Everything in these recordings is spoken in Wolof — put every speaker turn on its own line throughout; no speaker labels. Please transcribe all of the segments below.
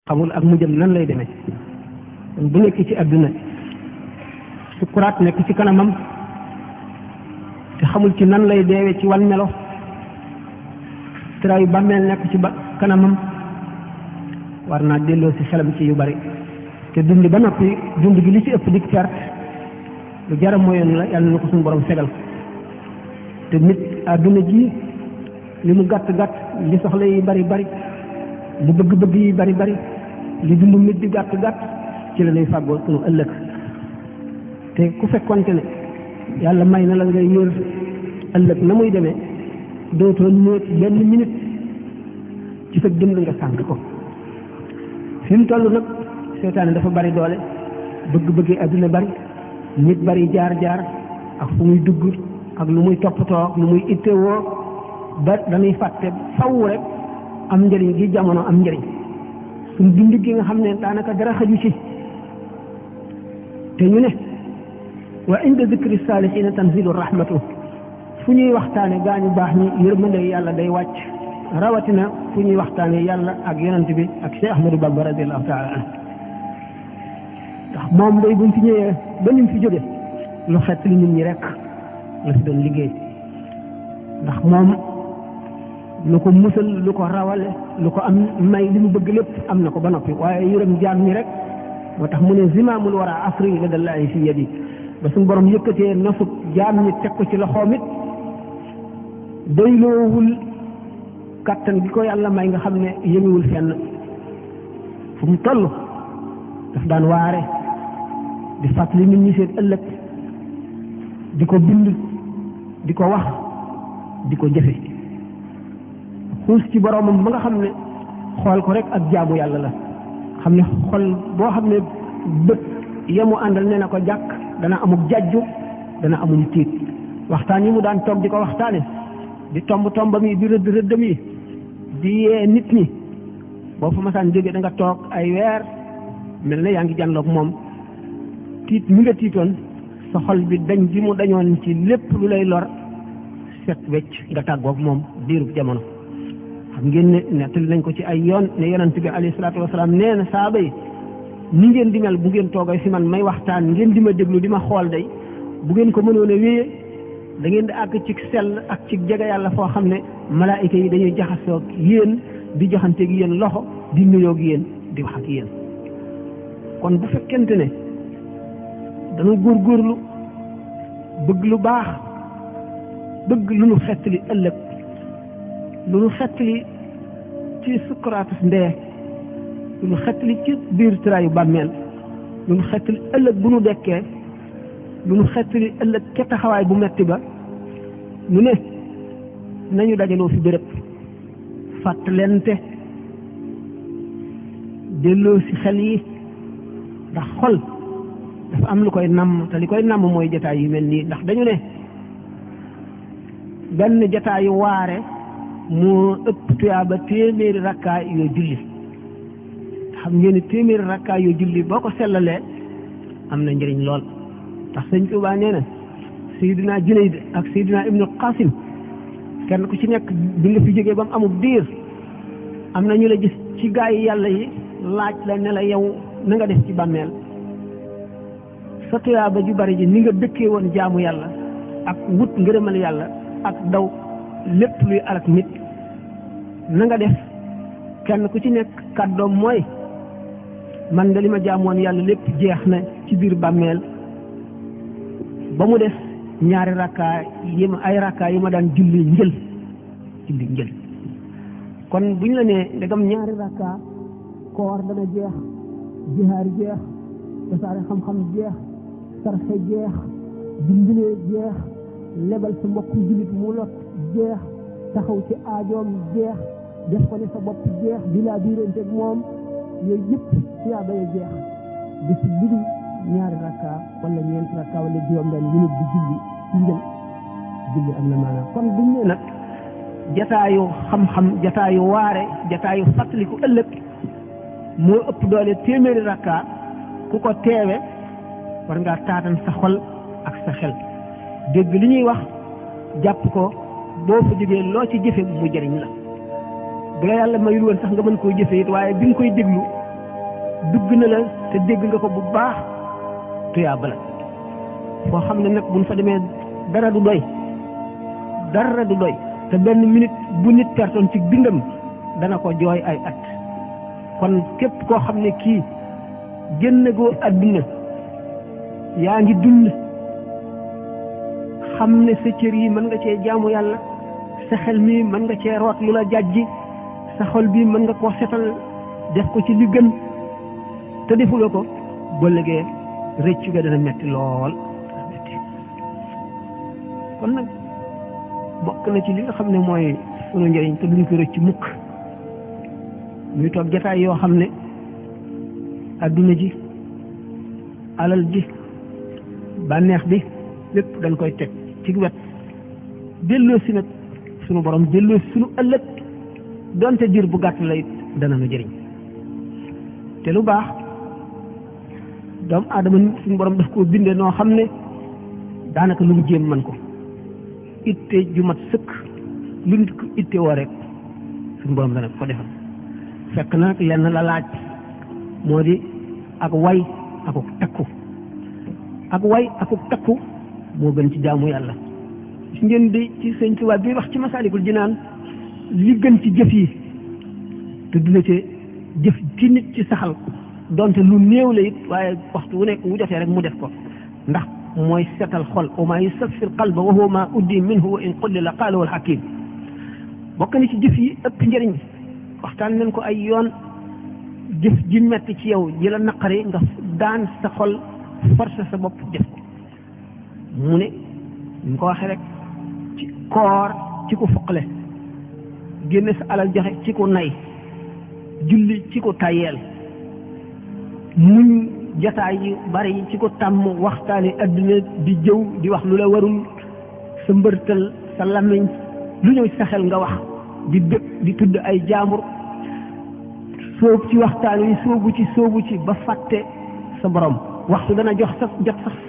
xamul ak mujjam nan lay demee bu nekk ci àdduna sukuraat nekk ci kanamam te xamul ci nan lay deewee ci wan melo tëraayu bàmmeel nekk ci kanamam war naa delloo si xelam ci yu bari te dund ba noppi dund gi li ci ëpp di perte lu jaram mooyoon la yàlla na ko suñu borom fegal te nit àdduna ji li mu gàtt gàtt li soxla yi bari bari li bëgg-bëgg yi bari bari li dund nit di gàtt gàtt ci la lay fàggoo sunu ëllëg te ku fekkonte ne yàlla may na la ngay yër ëllëg na muy demee dootoo ñëw benn minute ci sa dund nga sànq ko fi mu toll nag seetaane dafa bari doole bëgg-bëggi àdduna bari nit bari jaar-jaar ak fu muy dugg ak lu muy toppatoo ak lu muy ittewoo ba dañuy fàtte faw rek am njëriñ gi jamono am njëriñ suñ dund gi nga xam ne daanaka dara xaju ci te ñu ne wa inda zikri saalihiina tanzilu rahmatu fu ñuy waxtaane gaañu baax ñi yërmande yàlla day wàcc rawatina fu ñuy waxtaane yàlla ak yonent bi ak Cheikh Ahmadou Bamba radiallahu taala anhu ndax moom day buñ fi ñëwee ba ñu fi jóge lu xett li nit ñi rek la fi doon liggéey ndax moom lu ko musal lu ko rawale lu ko am may li mu bëgg lépp am na ko ba noppi waaye yërëm jaam ñi rek moo tax mu ne zimaamul wara afri la dallaahi fi yadi ba suñu borom yëkkatee nosub jaam ñi teg ko ci loxoom it doyloowul kàttan gi ko yàlla may nga xam ne yënguwul fenn fu mu toll daf daan waare di fàttali nit ñi seen ëllëg di ko bind di ko wax di ko jëfe xuus ci boromam ba nga xam ne xool ko rek ak jaamu yàlla la xam ne xol boo xam ne bët yemu àndal ne na ko jàkk dana amuk jajju dana amul tiit waxtaan yi mu daan toog di ko waxtaane di tombam yi di rëddam yi di yee nit ñi boo fa masaan jóge da nga toog ay weer mel ne yaa ngi jànloog moom tiit mi nga tiitoon sa xol bi dañ gi mu dañoon ci lépp lu lay lor set wecc nga tàggoog moom diirub jamono xam ngeen ne nettali nañ ko ci ay yoon ne yonent bi alayhi salaatu wasalaam nee na saaba yi ni ngeen di mel bu ngeen toogay fi man may waxtaan ngeen di ma déglu di ma xool day bu ngeen ko mënoon a wéyee da ngeen di àgg ci sell ak ci jege yàlla foo xam ne malaayika yi dañuy jaxasoog yéen di joxanteeg yéen loxo di nuyoog yéen di wax ak yéen kon bu fekkente ne dañu góorgóorlu bëgg lu baax bëgg lu nu xettali ëllëg lu nu xettali ci sukkuraatus ndee lu nu xettali ci biir tëraayu bàmmeel lu nu xettali ëllëg bu nu dekkee lu nu xettali ëllëg ca taxawaay bu metti ba nu ne nañu dajaloo fi béréb fàttalente delloo si xel yi ndax xol dafa am lu koy namm te li koy namm mooy jataay yu mel nii ndax dañu ne benn jataayu waare moo ëpp tuyaaba téeméeri rakkaa yoo julli xam ngeen ni téeméeri rakkaa yoo julli boo ko sellalee am na njëriñ lool ndax sëñ Tuubaa nee na Seydina Junayd ak Seydina Ibnu Qasim kenn ku ci nekk bi nga fi jógee ba mu amul diir am na ñu la gis ci gaa yi yàlla yi laaj la ne la yow na nga def ci bàmmeel sa tuyaaba ju bari ji ni nga dëkkee woon jaamu yàlla ak wut ngërëmal yàlla ak daw lépp luy alak nit na nga def kenn ku ci nekk kàddoom mooy man de li ma jaamoon yàlla lépp jeex na ci biir bàmmeel ba mu des ñaari rakkaa yi ma daan julli njël kon bu ñu la nee ndegam ñaari rakkaa koor dana jeex jihaar jeex tasaare xam-xam jeex sarxe jeex dimbalee jeex lebal sa mbokku jullit mu lot jeex taxaw ci aajoom jeex def ko ne sa bopp jeex di laa biirante ak moom yooyu yëpp siyaaba ya jeex di si ludul ñaari rakka wala ñeenti rakka wala juróom-benn minute di julli ci njël julli am na maanaam kon buñ ne nag jataayu xam-xam jataayu waare jataayu fàttaliku ëllëg moo ëpp doole téeméeri rakka ku ko teewe war ngaa taatan sa xol ak sa xel dégg li ñuy wax jàpp ko boo fa jógee loo ci jëfe mu jëriñ la bu la yàlla mayul woon sax nga mën koo jëfe it waaye bi nga koy déglu dugg na la te dégg nga ko bu baax tuyaaba la foo xam ne nag buñ fa demee dara du doy te benn minute bu nit pertoon ci bindam dana ko jooy ay at kon képp koo xam ne kii génn goo àdduna yaa ngi dund xam ne sa cër yi mën nga cee jaamu yàlla sa xel mi mën nga cee root lu la jàjji sa xol bi mën nga koo setal def ko ci li gën te defuloo ko ba léegi rëccu ga dana metti lool kon nag bokk na ci li nga xam ne mooy sunu njëriñ te duñ ko rëcc mukk ñuy toog jataay yoo xam ne adduna ji alal ji bànneex bi lépp dañ koy teg ci wet delloo si nag sunu borom delloo si sunu ëllëg donte diir bu gàtt lay dana nu jëriñ te lu baax doomu aadama suñu borom daf koo bindee noo xam ne daanaka lu mu jéem man ko itte ju mat sëkk lu nit ko itte woo rek suñu borom dana ko defal fekk na nag lenn la laaj moo di ak way akuk takku ak way akuk takku moo gën ci jaamu yàlla si ngeen di ci sëñ Tuubaa bi wax ci Masaalikul Jinaan li gën ci jëf yi te dina ci jëf ci nit ci saxal donte lu néew la it waaye waxtu wu nekk wu jotee rek mu def ko ndax mooy setal xol wa maa yusaffil qalba wa huwa maa uddi minhu wa in qullila qaala wal hakim bokk na ci jëf yi ëpp njëriñ waxtaan nañ ko ay yoon jëf ji metti ci yow ji la naqari nga daan sa xol force sa bopp def ko mu ne ñu ko waxee rek ci koor ci ko foqale génne sa alal joxe ci ko nay julli ci ko tayeel muñ jataay yi bari yi ci ko tàmm waxtaani adduna di jëw di wax lu la warul sa mbërtal sa làmmiñ lu ñëw sa xel nga wax di dëkk di tudd ay jaambur soobu ci waxtaan wi soobu ci ba fàtte sa borom waxtu dana jot sax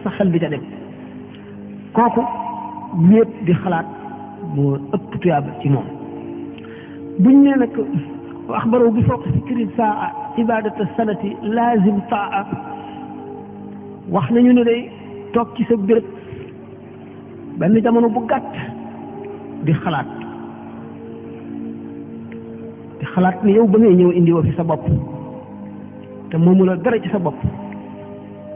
sa xel bi ca dem kooku ñépp di xalaat moo ëpp tuyaaba ci moom buñ nee nag axbaro bi fooq fikri saa ibadata sanati laazim taa wax nañu ne day toog ci sa béréb benn jamono bu gàtt di xalaat ni yow ba ngay ñëw indi woo fi sa bopp te moomu la dara ci sa bopp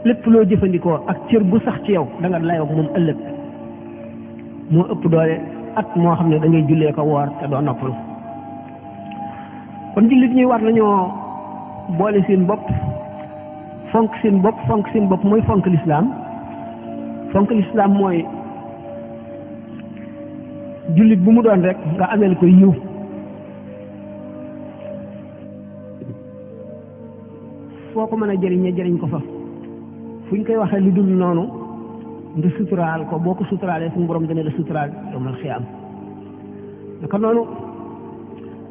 lépp loo jëfandikoo ak cër bu sax ci yow da nga layoo moom ëllëg moo ëpp doole at moo xam ne da ngay jullee ko woor te doo noppalu kon jullit ñuy war nañoo boole seen bopp fonk seen bopp mooy fonk lislaam mooy jullit bu mu doon rek nga ameel ko yiw foo ko mën a jëriñ ko fa fu ñu koy waxee lu dul noonu nga suturaal ko boo ko suturaalee suñu borom dana la suturaal yawmal xiyaam naka noonu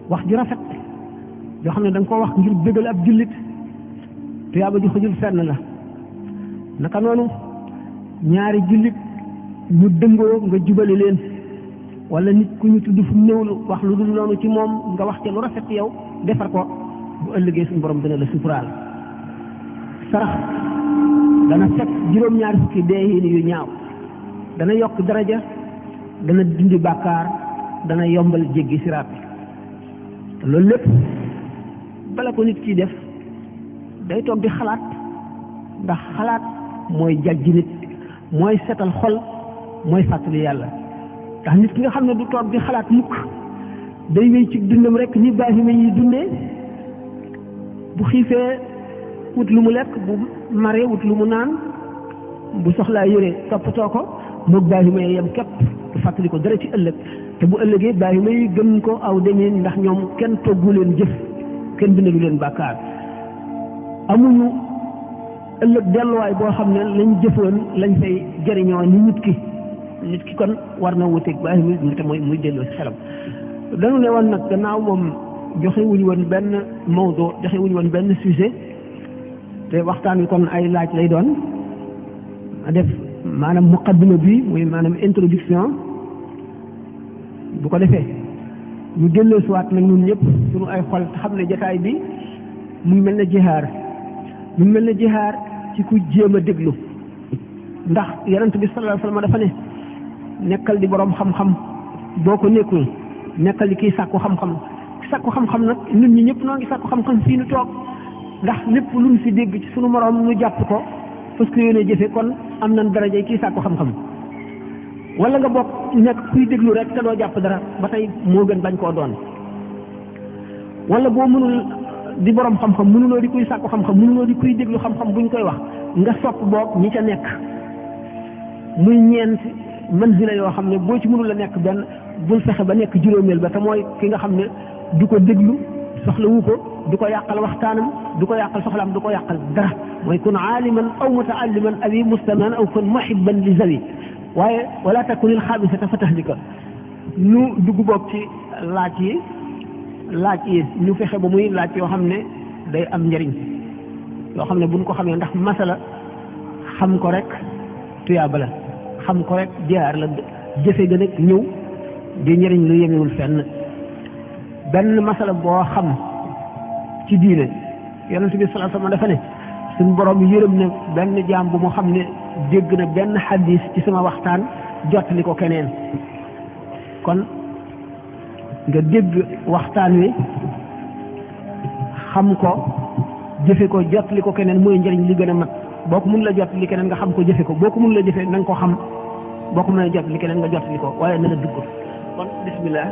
wax ju rafet yoo xam ne da nga ko wax ngir bégal ab jullit tuyaaba ju xëjul fenn la naka noonu ñaari jullit ñu dëngoo nga jubale leen wala nit ku ñu tudd fu néewlu wax lu dul noonu ci moom nga wax ca lu rafet yow defar ko bu ëllëgee suñu borom dana la suturaal sarax dana fekk juróom-ñaari fukki dee yu ñaaw dana yokk daraja dana dindi bàkkaar dana yombal jéggi siraat te loolu lépp bala ko nit kiy def day toog di xalaat ndax xalaat mooy jàjji nit mooy setal xol mooy fàttali yàlla ndax nit ki nga xam ne du toog di xalaat mukk day wéy ci dundam rek ni baahima yi dundee bu xiifee wut lu mu lekk bu maree wut lu mu naan bu soxlaa yére toppatoo ko moog baahima yi yem képp du fàttali ko dara ci ëllëg te bu ëllëgee baahima yi gën ko aw demeen ndax ñoom kenn toggu leen jëf kenn bindalu leen bàkkaar amuñu ëllëg delluwaay boo xam ne lañ jëfoon lañ fay jëriñoo ni nit ki kon war na wuteeg baahima yi te mooy muy delloo si xelam dañu ne woon nag gannaaw moom joxe wuñu woon benn mawdu joxe wuñu woon benn sujet te waxtaan wi kon ay laaj lay doon a def maanaam muqaddima bi muy maanaam introduction bu ko defee ñu delloo siwaat nag ñun ñëpp suñu ay xol te xam ne jataay bi mu ngi mel ne jihaar mu mel ne jihaar ci ku jéem a déglu ndax yonent bi sallallahu alayhi wasallam dafa ne nekkal di borom xam-xam boo ko nekkul nekkal di kii sàkku xam-xam sàkku xam-xam nag nit ñi ñëpp noo ngi sàkku xam-xam fii nu toog ndax lépp luñ fi dégg ci sunu moroom nu jàpp ko parce que yéene jëfe kon am nañ daraja kii sàkku xam-xam wala nga bokk nekk kuy déglu rek te doo jàpp dara ba tey moo gën bañ koo doon wala boo mënul di borom xam-xam mënuloo di kuy sàkku xam-xam mënuloo di kuy déglu xam-xam buñ koy wax nga sopp boog ñi ca nekk muy ñeent manzila yoo xam ne boo ci mënul a nekk benn bul fexe ba nekk juróomeel ba te mooy ki nga xam ne du ko déglu soxlawu ko du ko yàqal waxtaanam du ko yàqal soxlaam du ko yàqal dara mooy kun aaliman aw mutaalliman aw mustaman aw kun muhibban li zawi waaye wala takunil xaamisata fa tahlika nu dugg boog ci laaj yi ñu fexe ba muy laaj yoo xam ne day am njariñ yoo xam ne buñ ko xamee ndax masala xam ko rek tuyaaba la xam ko rek jaar la jëfe ga nag ñëw di njariñ lu yemewul fenn benn masala boo xam ci diine yonent bi sallallahu alayhi wasallam dafa ne suñ borom yërëm na benn jaam bu mu xam ne dégg na benn xadis ci sama waxtaan jottali ko keneen kon nga dégg waxtaan wi xam ko jëfe ko jottali ko keneen mooy njëriñ li gën a mat boo ko mun la jottali keneen nga xam ko jëfe ko boo ko mun la jëfe na nga ko xam boo ko mën a jottali keneen nga jottali ko waaye na la dugg kon bismillah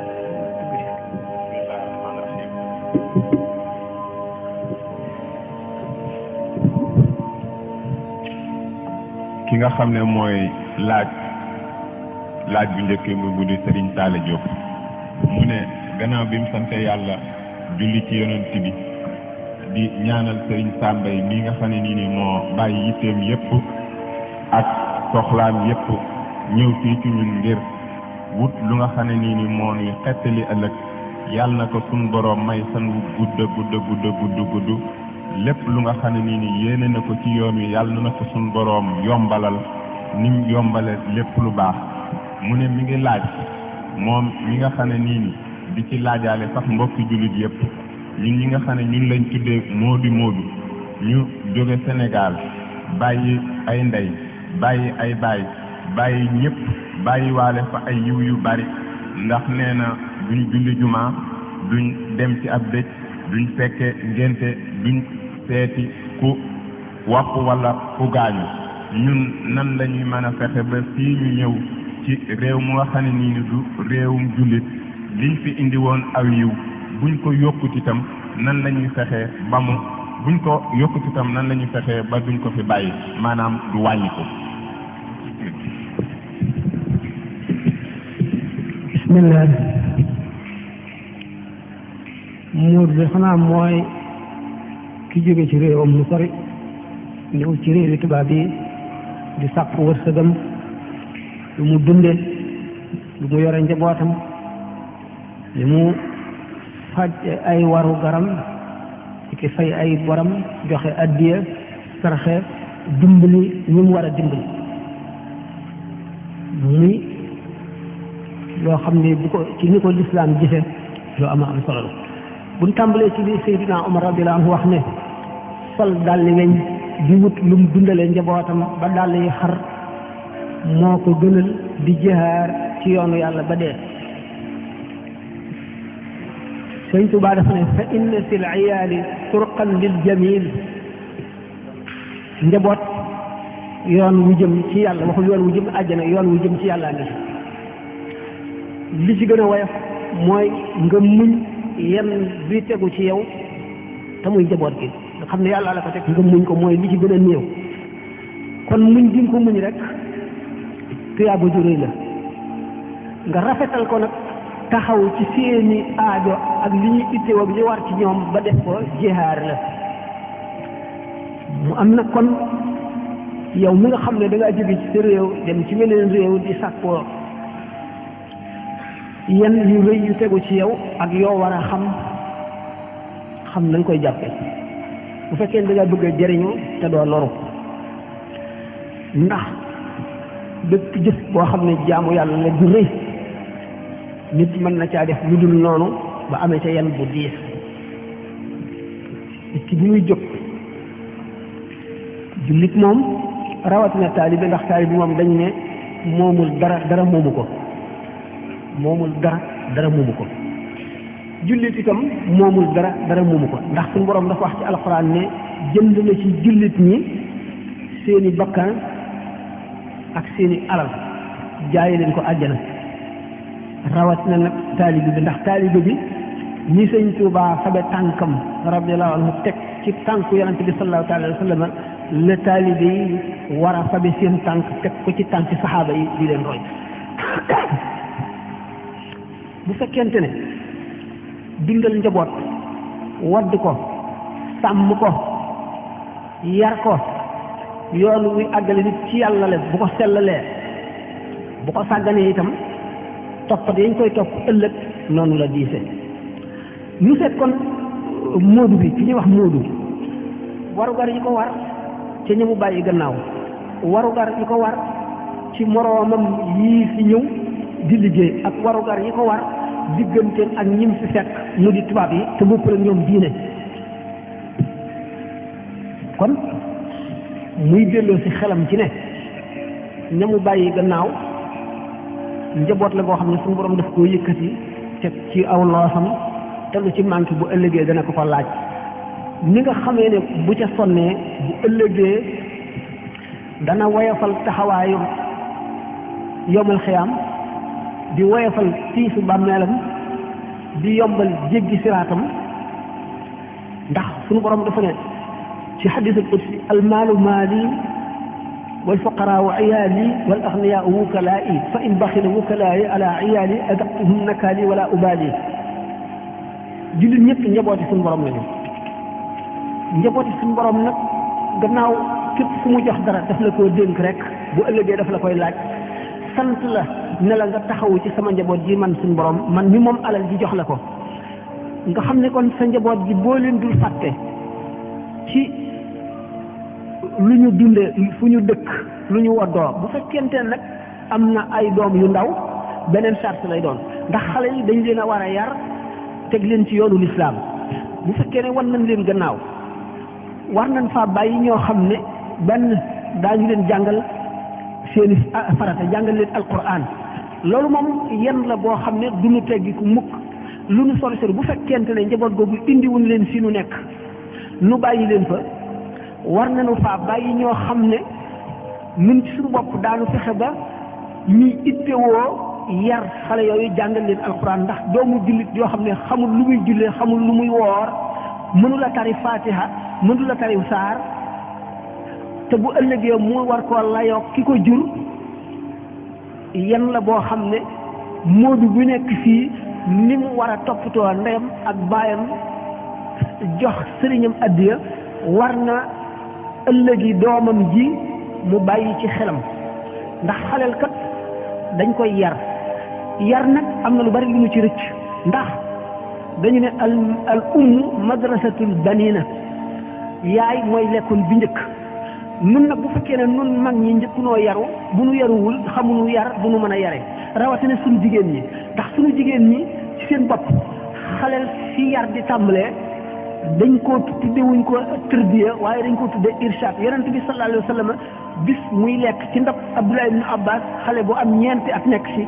ki nga xam ne mooy laaj bu njëkk bu di Serigne Talla Diop mu ne gannaaw bi mu sante yàlla julli ci yonent bi di ñaanal Serigne Sambay mi nga xam ne nii moo bàyyi yitteem yépp ak soxlaam yépp ñëw fii ci ñun ngir wut lu nga xam ne nii moo ñuy xettali ëllëg yàlla na ko suñ boroom may san wu gudd lépp lu nga xam ne nii yéene na ko ci yoon wi yàlla na ko suñ boroom yombalal nim yombale lépp lu baax mu ne mi ngi laaj moom mi nga xam ne nii di ci laajaale sax mbokki jullit yépp ñun ñi nga xam ne ñun lañ tuddee moodu ñu jóge Sénégal bàyyi ay ndey bàyyi ay baay bàyyi ñëpp bàyyi waale fa ay yiw yu bari ndax nee na duñ julli jumaa duñ dem ci ab dëj duñ fekke ngénte duñ seeti ku wopp wala ku gaañu ñun nan lañuy mën a fexe ba fii ñu ñëw ci réew mu nga xam ne nii du réewum jullit liñ fi indi woon aw yiw buñ ko yokkut itam nan lañuy fexe ba mu buñ ko yokkut itam nan lañuy fexe ba duñ ko fi bàyyi maanaam du wàññi ko.
bismillah muur bi xanaa mooy ki jóge ci réewam mu sori ñëw ci réewi tubaab yi di sàkk wërsëgam lu mu dunde lu mu yore njabootam li mu faj ay waru garam ki fay ay boram joxe addiya sarxe dimbali ñu mu war a dimbali muy loo xam ne bu ko ci ni ko lislaam jëfe loo am solo la buñ tàmbalee ci li Seydina Omar radiyallahu anhu wax ne sol dàll weñ di wut lu mu dundalee njabootam ba dàll yi xar moo ko gënal di jihaar ci yoonu yàlla ba dee Sëñ Tuubaa dafa ne fa inna fil iyaali turqan lil jamil njaboot yoon wu jëm ci yàlla waxul yoon wu jëm àjjana yoon wu jëm ci yàlla ngi li ci gën a woyof mooy nga muñ yenn bi tegu ci yow te muy njaboot gi nga xam ne yàlla la ko teg nga muñ ko mooy li ci gën a néew kon muñ gi nga ko muñ rek tuyaaba ju rëy la nga rafetal ko nag taxaw ci seeni aajo ak li ñuy ittewoo li war ci ñoom ba def ko jihaar la mu am na kon yow mi nga xam ne da ngaa jóge ci sa réew dem ci meneen réew di sàkkoo yenn yu rëy yu tegu ci yow ak yoo war a xam nañ koy jàppe bu fekkee da ngaa bëgg a jëriñu te doo loru ndax bépp jëf boo xam ne jaamu yàlla la du rëy nit mën na caa def lu dul noonu ba amee ca yenn bu diis nit ki bi muy jóg jullit moom rawatina taalibe ndax taalibe moom dañ ne moomul dara moomu ko moomul dara moomu ko jullit itam moomul dara moomu ko ndax suñu borom dafa wax ci alxuraan ne jënd na ci jullit ñi seeni bakkan ak seeni alal jaaye leen ko àjjana rawatina nag taalibe bi ndax taalibe bi ñi sëñ Tuubaa fabe tànkam radiyallahu anhu teg ci tànku yonente bi sallallahu alayhi wa sallam la taalibe yi war a fabe seen tànk teg ko ci tànk saxaaba yi di leen roy bu fekkente ne dundal njaboot wadd ko sàmm ko yar ko yoon wi àggale nit ci yàlla la bu ko sellalee bu ko sàgganee itam toppat yañ koy topp ëllëg noonu la diise ñu seet kon móodu bi ci ñuy wax móodu warugar yi ko war ci ñi mu bàyyi gannaaw warugar yi ko war ci moroomam yii fi ñëw di liggéey ak warugar yi ko war digganteen ak ñim fi fekk mu di tubaab yi te bopp la ñoom diine kon muy delloo ci xelam ci ne ña mu bàyyi gannaaw njaboot la boo xam ne suñu borom daf koo yëkkati teg ci aw loosam te lu ci manqué bu ëllëgee dana ko laaj ni nga xamee ne bu ca sonnee bu ëllëgee dana woyofal taxawaayu yomal xiyaam di woyofal tiisu bàmmeelam di yombal jéggi siraatam ndax suñu borom dafa ne ci xadiisul qudsi almaalu maali wal fuqaraau iyaali wal agniyaau wukalaa'i fa in baxila wukalaa'i ala iyaali adaqtuhum nakaali wala ubaali jullit ñëpp njabooti suñu borom lañu njabooti suñu borom nag gannaaw képp fu mu jox dara daf la koo dénk rek bu ëllëgee daf la koy laaj sant la ne la nga taxawu ci sama njaboot ji man suñu borom man mi moom alal ji jox la ko nga xam ne kon sa njaboot ji boo leen dul fàtte ci lu ñu dunde fu ñu dëkk lu ñu woddoo bu fekkente nag am na ay doom yu ndaw beneen charte lay doon ndax xale yi dañ leen a war a yar teg leen ci yoonu lislaam bu fekkee ne wan nañ leen gannaaw war nañ faa bàyyi ñoo xam ne benn daañu leen jàngal seeni farata jàngal leen alquran loolu moom yenn la boo xam ne du ñu teggi ku mukk lu nu sori sori bu fekkente ne njaboot googu indiwuñ leen fi nu nekk nu bàyyi leen fa war nañu faa bàyyi ñoo xam ne ñun ci suñu bopp daanu fexe ba ñuy ittewoo yar xale yooyu jàngal leen alquran ndax doomu jullit yoo xam ne xamul lu muy jullee xamul lu muy woor mënula tari fatiha mënula tari saar te bu ëllëgee mu war koo layoo ki ko jur yan la boo xam ne moodu bu nekk fii ni mu war a toppatoo ndeyam ak baayam jox sëriñam addiya war na ëllëgi doomam ji mu bàyyi ci xelam ndax xaleel kat dañ koy yar nag am na lu bari lu mu ci rëcc ndax dañu ne al ummu madrasatul banina yaay mooy lekkoon bi njëkk nun nag bu fekkee ne nun mag ñi njëkkunoo yaru bu nu yaruwul xamuñu yar bu nu mën a yare rawatina suñu jigéen ñi ndax suñu jigéen ñi ci seen bopp xaleel fi yar di tàmbalee dañ koo tuddewuñ ko tërbiya waaye dañ koo tudde irshad yonent bi sallallahu alayhi wa sallam bis muy lekk ci ndab Abdullah ibn Abbas xale bu am ñeenti at nekk ci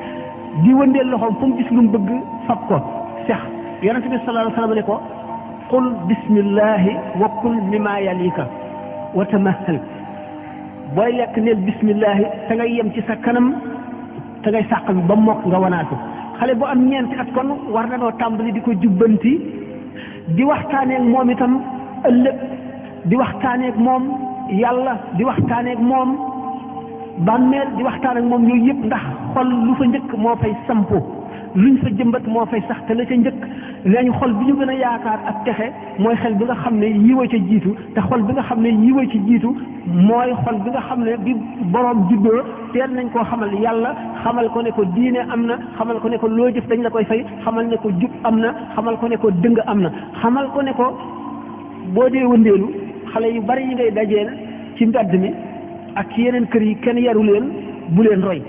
di wëndeel loxoom fu mu gis lu mu bëgg fab ko sex yonent bi sallallahu alayhi wa sallam ne ko qul bismillahi wa kul mimma yalika wa tamahal booy lekk neel bismillahi te ngay yem ci sa kanam te ngay sàqal ba mokk nga wanaatu xale bu am ñeenti at kon war na noo tàmbali di ko jubbanti di waxtaaneek moom itam ëllëg di waxtaaneek moom yàlla di waxtaaneek moom bàmmeel di waxtaan ak moom yooyu yëpp ndax xol lu fa njëkk moo fay sampo luñ fa jëmbat moo fay sax te la ca njëkk nee ñu xol bi ñu gën a yaakaar ak texe mooy xel bi nga xam ne yiwa ca jiitu te xol bi nga xam ne yiwa ci jiitu mooy xol bi nga xam ne bi boroom juddoo teel nañ koo xamal yàlla xamal ko ne ko diine am na xamal ko ne ko loo jëf dañ la koy fay xamal ne ko jub am na xamal ko ne ko dëng am na xamal ko ne ko boo dee wëndeelu xale yu bari yi ngay dajeel ci mbedd mi ak ci yeneen kër yi kenn yaru leen bu leen roy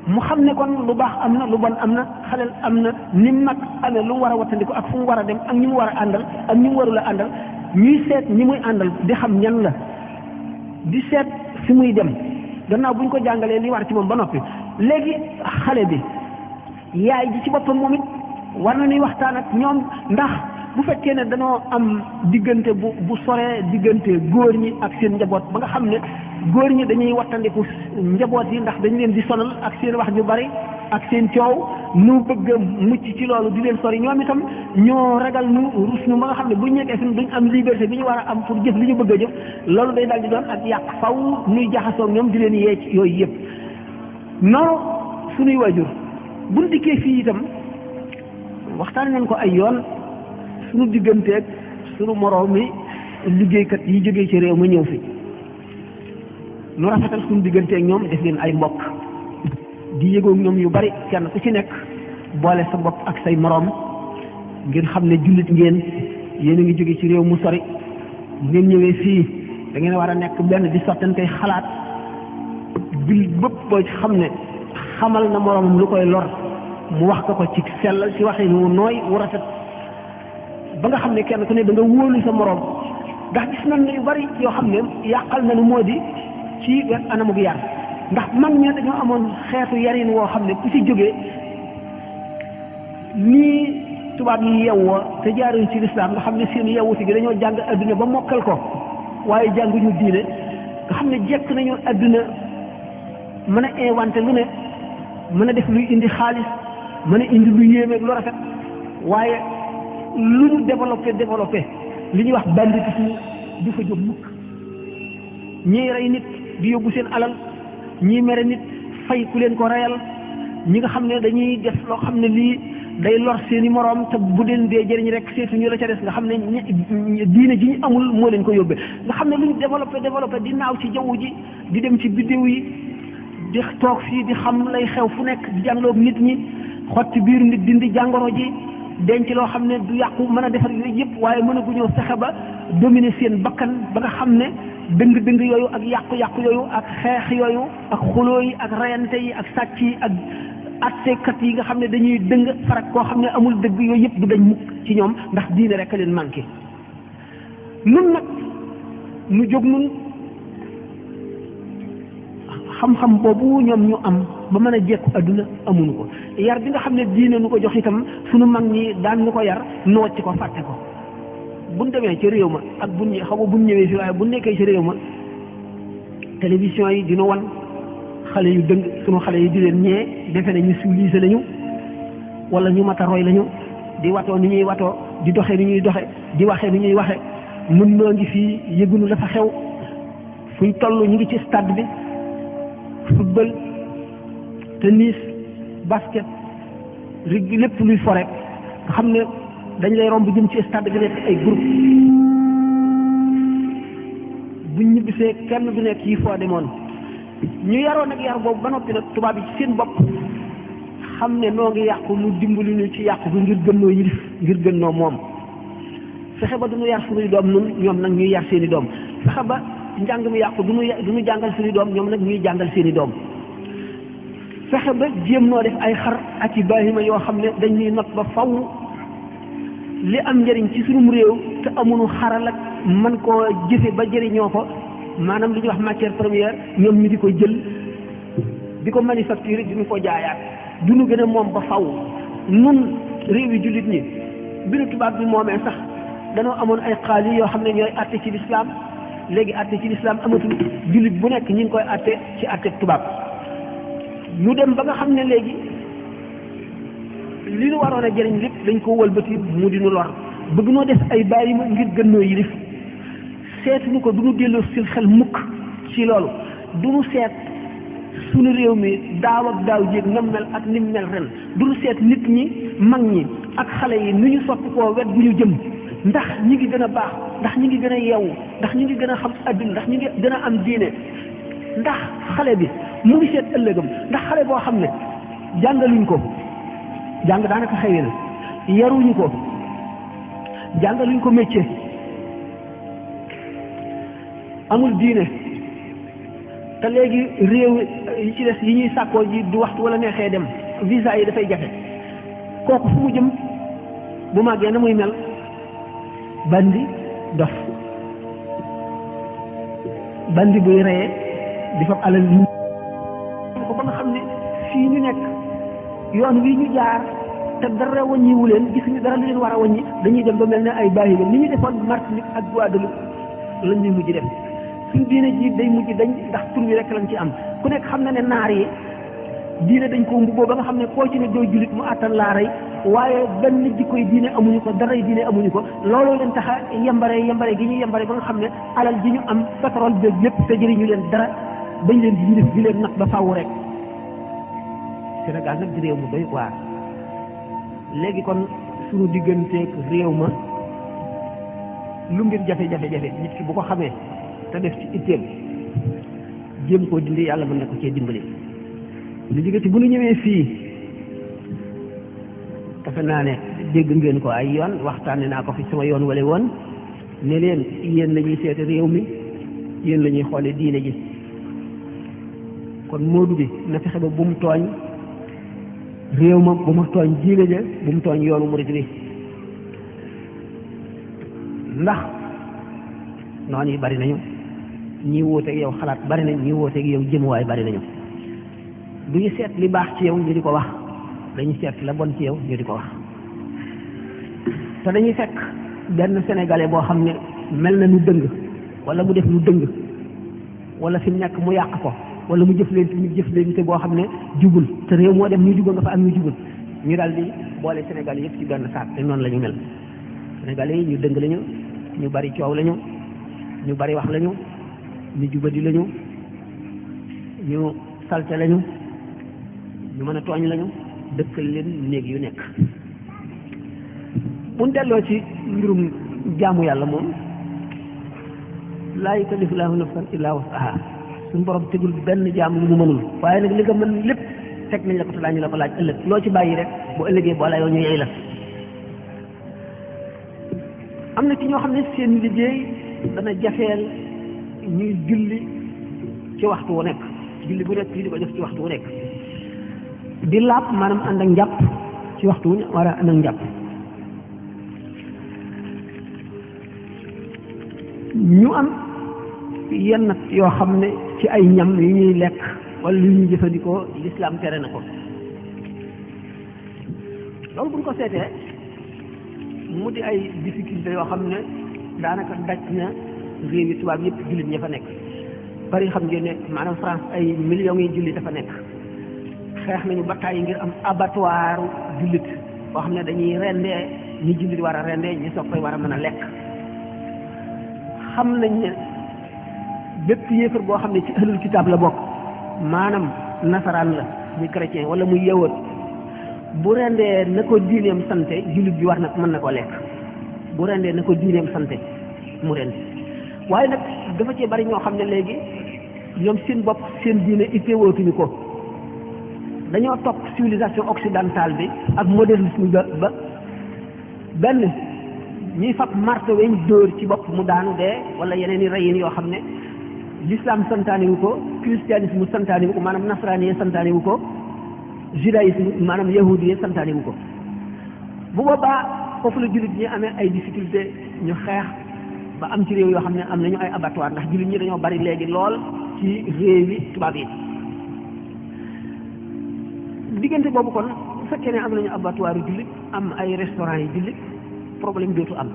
mu xam ne kon lu baax am na lu bon am na xaleel am na ni mag amee lu mu war a wattandiku ak fu mu war a dem ak ñi mu war a àndal ak ñi mu warul a àndal ñuy seet ñi muy àndal di xam ñan la di seet fi muy dem gannaaw bu ñu ko jàngalee li war ci moom ba noppi léegi xale bi yaay ji ci boppam moom it war na ñuy waxtaan ak ñoom ndax bu fekkee ne dañoo am diggante bu soree diggante góor ñi ak seen njaboot ba nga xam ne góor ñi dañuy wattandiku njaboot yi ndax dañu leen di sonal ak seen wax ju bari ak seen coow nu bëgg a mucc ci loolu di leen sori ñoom itam ñoo ragal nu rus nu ba nga xam ne bu ñu nekkee fi duñ am liberté bi ñu war a am pour jëf li ñu bëgg a jëf loolu day daal di doon ak yàq faw nuy jaxasoo ñoom di leen yee ci yooyu yëpp noonu suñuy waajur buñ dikkee fii itam waxtaan nañ ko ay yoon suñu digganteeg suñu moroom mi liggéeykat yi jógee ci réew ma ñëw fi nu rafetal suñu digganteeg ñoom def leen ay mbokk di yëgoog ñoom yu bari kenn ku ci nekk boole sa bopp ak say moroom ngeen xam ne jullit ngeen yéen a ngi jóge ci réew mu sori ngeen ñëwee fii da ngeen war a nekk benn di sottantey xalaat jullit bëpp boo ci xam ne xamal na moroomam lu koy lor mu wax ko ci sellal ci waxin wu nooy wu rafet ba nga xam ne kenn ku ne da nga wóolu sa moroom ndax gis nañ ne yu bari yoo xam ne yàqal na nu moo di ci anamug yar ndax mag ñi dañoo amoon xeetu yarin woo xam ne ku ci jógee nii tubaab yi yewwoo te jaaruñ ci lislaam nga xam ne seen yewwu si gi dañoo jàng adduna ba mokkal ko waaye jànguñu diine nga xam ne jekk nañu adduna mën a inventé lu ne mën a def luy indi xaalis mën a indi lu yéemeeg lu rafet waaye lu ñu développé li ñuy wax banditisme du fa jóg mukk ñii rey nit di yóbbu seen alal ñii mere nit fay ku leen ko reyal ñi nga xam ne dañuy def loo xam ne lii day lor seeni moroom te bu leen dee jëriñ rek seetuñu la ca des nga xam ne diine ji ñu amul moo leen ko yóbbee nga xam ne lu ñu développé di naaw ci jaww ji di dem ci biddew yi di toog fii di xam lay xew fu nekk di jàngaloog nit ñi xotti biir nit dindi jàngoro ji denc loo xam ne du yàqu mën a defar yooyu yëpp waaye mën a gu ñëw fexe ba dominer seen bakkan ba nga xam ne dëng-dëng yooyu ak yàqu-yàqu yooyu ak xeex yooyu ak xuloo yi ak rayante yi ak sàcc yi ak attekat yi nga xam ne dañuy dëng farak koo xam ne amul dëgg yooyu yëpp du dañ mukk ci ñoom ndax diine rek a leen manqué nun nag nu jóg nun xam-xam boobu ñoom ñu am ba mën a jekku adduna amuñu ko yar bi nga xam ne diine nu ko jox itam sunu mag ñi daan ñu ko yar nu wàcc ko fàtte ko buñ demee ci réew ma ak buñ xaw ma buñ ñëwee fi waaye bu nekkee ci réew ma télévision yi dina wan xale yu dëng sunu xale yi di leen ñee defe ne ñu civilisé lañu wala ñu mata roy lañu di watoo ni ñuy watoo di doxee ni ñuy doxe di waxee ni ñuy waxe nun noo ngi fii yëgunu la fa xew fuñ toll ñu ngi ci stade bi football tennis basket rugby lépp luy fo rek nga xam ne dañ lay romb jëm ci stade bi nekk ay groupe buñ ñibbisee kenn du nekk yi foo demoon ñu yaroon ak yar boobu ba noppi nag tubaab yi ci seen bopp xam ne noo ngi yàqu lu dimbali ñu ci yàqu bi ngir gën noo yilif ngir gën noo moom fexe ba du ñu yar suñuy doom nun ñoom nag ñuy yar seeni doom fexe ba njàng mi yàqu du ñu jàngal suñuy doom ñoom nag ñuy jàngal seeni doom fexe ba jéem noo def ay xar ak i bahima yoo xam ne dañuy not ba faw li am njëriñ ci suñu réew te amuñu xaral ak mën koo jëfe ba jëriñoo ko maanaam li ñuy wax matière première ñoom ñu di ko jël di ko manufacturer di ñu ko jaayaat du ñu gën a moom ba faw nun réew yi jullit ñi bi nu tubaab bi moomee sax danoo amoon ay xaali yoo xam ne ñooy àtte ci lislaam léegi àtte ci lislaam amatul jullit bu nekk ñi ngi koy àtte ci àtte tubaab ñu dem ba nga xam ne léegi li nu waroon a jëriñ lépp dañ ko wëlbati mu di nu lor bëgg noo def ay bàyyi ma ngir gën noo yilif seetuñu ko du ñu delloo si xel mukk ci loolu du ñu seet suñu réew mi daaw ak daaw jéeg nam mel ak nim mel ren du ñu seet nit ñi mag ñi ak xale yi nu ñu soppi koo wet gu ñu jëm ndax ñi ngi gën a baax ndax ñi ngi gën a yeewu ndax ñi ngi gën a xam adduna ndax ñi ngi gën a am diine ndax xale bi mu ngi seet ëllëgam ndax xale boo xam ne jàngaluñ ko jàng daanaka xëy na yaruñu ko jàngaluñ ko métier amul diine te léegi réew yi ci des yi ñuy sàkkoo ji du waxtu wala neexee dem visa yi dafay jafe kooku fu mu jëm bu màggee na muy mel bandi dof bandi buy reye di fab alal yi ko ba nga xam ne fii ñu nekk yoon wi ñu jaar te dara wàññiwu leen gisuñu dara lu leen war a wàññi dañuy dem ba mel ne ay bàyyi ni ñu defoon Martinique ak Guadeloupe lañ ñuy mujj def suñu diine ji day mujj dañ ndax tur wi rek lañ ci am ku nekk xam na ne naar yi diine dañ ko mbubboo ba nga xam ne koo ci ne doo jullit mu àttan laa rey waaye benn jikkoy diine amuñu ko daray diine amuñu ko looloo leen tax a yembare gi ñu yembare ba nga xam ne alal ji ñu am pétrole bi lépp te jëriñu leen dara bañ leen di di leen nag ba faaw rek Sénégal nag di réew mu doy waar léegi kon suñu digganteeg réew ma lu mbir jafe-jafe nit ki bu ko xamee te def ci itteem jéem koo dindi yàlla mën na ko cee dimbali lu jigati bu ñu ñëwee fii defe naa ne dégg ngeen ko ay yoon waxtaane naa ko fi sama yoon wala woon ne leen yéen la ñuy seete réew mi yéen la ñuy xoole diine ji kon moodu bi na fexe ba bu mu tooñ réew ma bu mu tooñ diine ja bu mu tooñ yoonu murid bi ndax noonu yi bari nañu ñii wóoteeg yow xalaat bari nañ ñii wóoteeg yow jëmuwaay bari nañu du ñu seet li baax ci yow ñu di ko wax dañuy seet la bon ci yow ñu di ko wax te dañuy fekk benn sénégalais boo xam ne mel na lu dëng wala mu def lu dëng wala fi mu nekk mu yàq ko wala mu jëf leen te boo xam ne jubul te réew moo dem ñu jubal nga fa am ñu jubul ñu daal di boole sénégalais yëpp ci benn saak te noonu la ñu mel sénégalais yi ñu dëng lañu ñu bari coow lañu ñu bari wax lañu ñu jubadi lañu ñu salte lañu ñu mën a tooñ lañu dëkkal leen néeg yu nekk bu delloo ci mbirum jaamu yàlla moom laa yukallifu llaahu nafsan illaa wus'ahaa suñu borom tegul benn jaam lu mu mënul waaye nag li nga mën lépp teg nañ la ko te daañu la ko laaj ëllëg loo ci bàyyi rek bu ëllëgee boo la yoo ñu yey la am na ci ñoo xam ne seen liggéey dana jafeel ñuy julli ci waxtu wu nekk julli bu nekk di ko def ci waxtu wu nekk di laab maanaam ànd ak njàpp ci waxtu wu war a ànd ak njàpp ñu am yenn yoo xam ne ci ay ñam yu ñuy lekk wala yu ñuy jëfandikoo lislaam tere na ko loolu buñ ko seetee mu di ay difficulté yoo xam ne daanaka daj na réew yi tubaab yëpp jullit ña fa nekk bari xam ngeen ne maanaam France ay millions yi jullit dafa nekk xeex nañu bataay yi ngir am abattoir jullit boo xam ne dañuy rendee ñi jullit war a rendee ñi soog koy war a mën a lekk xam nañ ne bépp yéefar boo xam ne ci ahlul kitaab la bokk maanaam nasaraan la muy chrétien wala muy yawut bu rendee na ko diineem sante jullit bi war na mën na ko lekk bu rendee na ko diineem sante mu rendi waaye nag dafa cee bari ñoo xam ne léegi ñoom seen bopp seen diine ittewootuñu ko dañoo topp civilisation occidentale bi ak modernisme ba benn ñuy fab marto weñ dóor ci bopp mu daanu dee wala yeneen i reyin yoo xam ne l'islam santaane wu ko christianisme santaane wu ko maanaam nasraani santaane wu ko judaïsme maanaam yahudi santaane wu ko bu boobaa foofu la jullit ñi amee ay difficulté ñu xeex ba am ci réew yoo xam ne am nañu ay abattoir ndax jullit ñi dañoo bari léegi lool ci réew yi tubaab yi diggante boobu kon bu fekkee ne am nañu abattoir yu jullit am ay restaurant yi jullit problème dootu am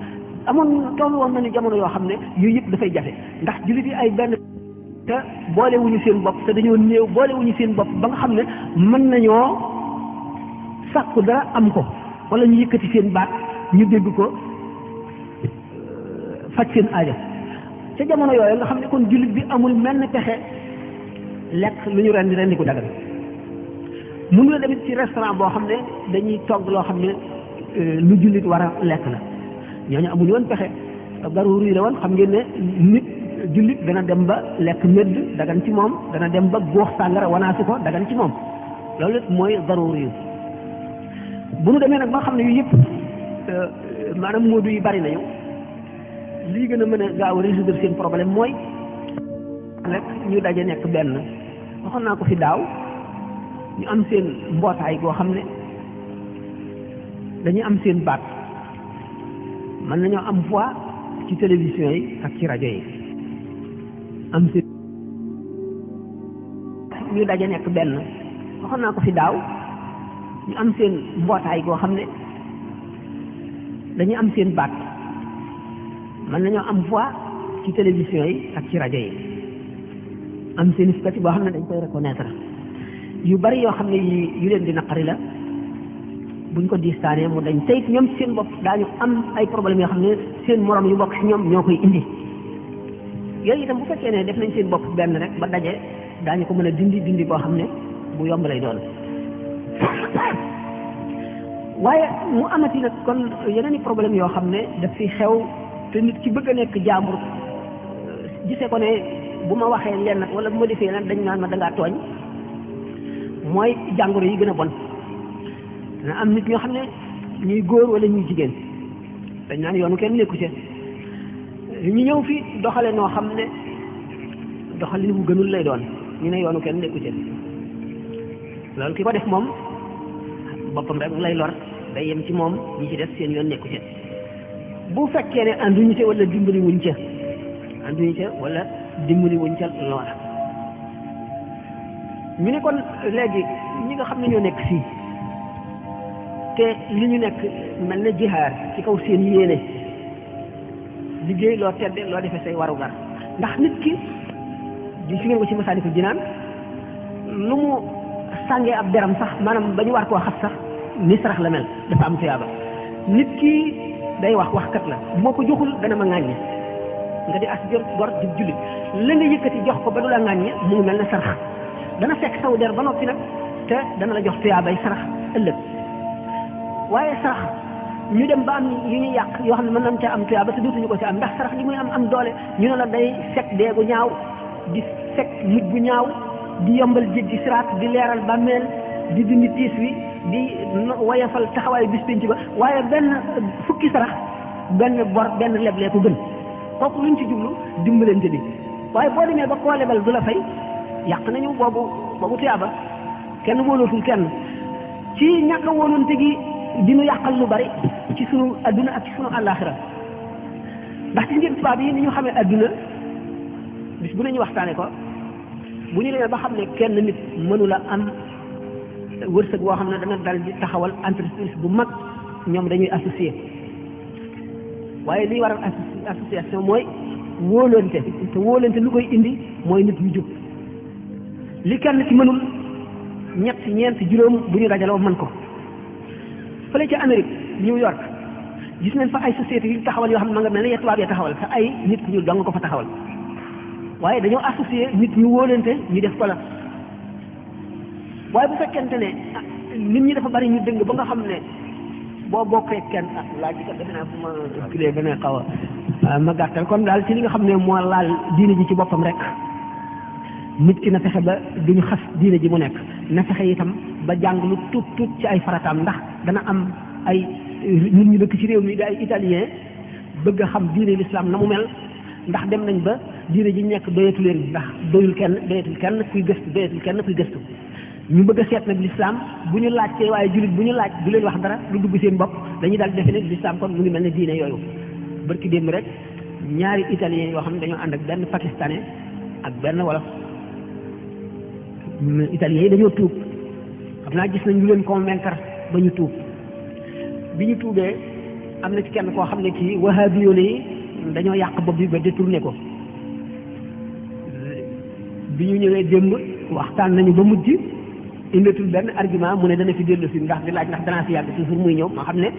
amoon toll woon nañu jamono yoo xam ne yooyu yëpp dafay jafe ndax jullit yi ay benn te boolewuñu seen bopp te dañoo néew boolewuñu seen bopp ba nga xam ne mën nañoo sàkku dara am ko wala ñu yëkkati seen baat ñu dégg ko faj seen aajo ca jamono yooyu nga xam ne kon jullit bi amul menn pexe lekk lu ñu rendi ko dagal mun nga demit ci restaurant boo xam ne dañuy togg loo xam ne lu jullit war a lekk la ñooñu amuñu woon pexe garuur yi la woon xam ngeen ne nit jullit dana dem ba lekk medd dagan ci moom dana dem ba góox sàngara wanaasu ko dagan ci moom loolu mooy garuur yi bu nu demee nag ba xam ne yu yëpp maanaam moodu yi bari nañu lii gën a mën a gaaw a résoudre seen problème mooy rek ñu daje nekk benn waxoon naa ko fi daaw ñu am seen mbootaay goo xam ne dañuy am seen baat mën nañoo am voix ci télévision yi ak ci rajo yi am seen ñu daje nekk benn waxoon naa ko fi daaw ñu am seen mbootaay goo xam ne dañuy am seen baat mën nañoo am voix ci télévision yi ak ci rajo yi am seen statut boo xam ne dañ koy reconnaître yu bari yoo xam ne yu leen di naqari la buñ ko distaanee mu dañ tey ñoom ci seen bopp daañu am ay problème yoo xam ne seen morom yu bokk ci ñoom ñoo koy indi yooyu itam bu fekkee ne def nañ seen bopp benn rek ba daje daañu ko mën a dindi boo xam ne bu yomb lay doon waaye mu amati nag kon yeneen i problème yoo xam ne daf fi xew te nit ki bëgg a nekk jaambur gisee ko ne bu ma waxee lenn wala bu ma defee nag dañ naan ma dangaa tooñ mooy jàngoro yi gën a bon dana am nit ñoo xam ne ñuy góor wala ñuy jigéen dañ naan yoonu kenn nekku ci ñu ñëw fi doxale noo xam ne doxalin bu gënul lay doon ñu ne yoonu kenn nekku ci loolu ki ko def moom boppam rek lay lor day yem ci moom ñi ci def seen yoon nekku ci bu fekkee ne ànduñu ca wala dimbali wuñ ca wala dimbali wuñ ca loola ñu ne kon léegi ñi nga xam ne ñoo nekk fii te li ñu nekk mel na jihaar ci kaw seen yéene liggéey loo tedde loo defee say warugar ndax nit ki di fi ngeen ko ci Masaalikul Jinaan lu mu sàngee ab deram sax maanaam ba ñu war koo xas sax ni sarax la mel dafa am tuyaaba nit ki day waxkat la bu ma ko joxul dana ma ŋàññe nga di as gor di jullit la nga yëkkati jox ko ba du la ŋàññe mu ngi mel ne sarax dana fekk saw der ba noppi nag te dana la jox tuyaabay sarax ëllëg waaye sarax ñu dem ba am yu ñuy yàq yoo xam ne mën nañ cee am tuyaaba te dootuñu ko ci am ndax sarax li muy am doole ñu ne la day fekk dee gu ñaaw di fekk mujj gu ñaaw di yombal jéggi siraat di leeral bàmmeel di dindi tiis wi di woyafal taxawaayu bis penc ba waaye benn fukki sarax benn bor benn leblee ko gën kooku luñ ci jublu dimbalante bi waaye boo demee ba koo lebal du la fay yàq nañu boobu tuyaaba kenn wóolootul kenn ci ñàkk a wóolonte gi dinu yàqal lu bari ci sunu adduna ak ci sunu àllaaxira ndax ci ngeen tubaab yi ni ñu xamee adduna bis bu ne ñu waxtaane ko bu ñu demee ba xam ne kenn nit mënula am wërsëg boo xam ne dana dal di taxawal entreprise bu mag ñoom dañuy associé waaye liy waral association mooy wóolante te wóolante lu koy indi mooy nit ñu jub li kenn ki mënul ñett ñeent juróom bu ñu dajaloo mën ko fële ca Amérique New York gis nañ fa ay sociétés yu taxawal yoo xam ne ma nga mel ne tubaab ya taxawal te ay nit ku ñu dong ko fa taxawal waaye dañoo associé nit ñu wóolante ñu def ko la waaye bu fekkente ne nit ñi dafa bari ñu dëng ba nga xam ne boo bokkee kenn laaj bi kat defe naa fu ma kilee gën a xaw a ma gàttal kon daal ci li nga xam ne moo laal diine ji ci boppam rek nit ki na fexe ba duñu xas diine ji mu nekk na fexe itam ba jàng lu tuut ci ay farataam ndax dana am ay nit ñu dëkk ci réew mi di ay italien bëgg a xam diine l'islam na mu mel ndax dem nañ ba diine ji nekk doyatu leen ndax doyul kenn kuy gëstu ñu bëgg a seet nag l'islam bu ñu laajtee waaye jullit bu ñu laaj du leen wax dara lu dugg seen bopp dañuy daal defe ne l'islam kon mu ngi mel ne diine yooyu barki démb rek ñaari italien yoo xam ne dañoo ànd ak benn pakistanais ak benn wolof italien yi dañoo tuub xam naa gis nañ lu leen convaincre ba ñu tuub bi ñu tuubee am na ci kenn koo xam ne kii wahabiyoon yi dañoo yàq bopp bi ba détourné ko bi ñu ñëwee démb waxtaan nañu ba mujj indatul benn argument mu ne dana fi dellu si ndax di laaj ndax danaa fi yàgg toujours muy ñëw ma xam ne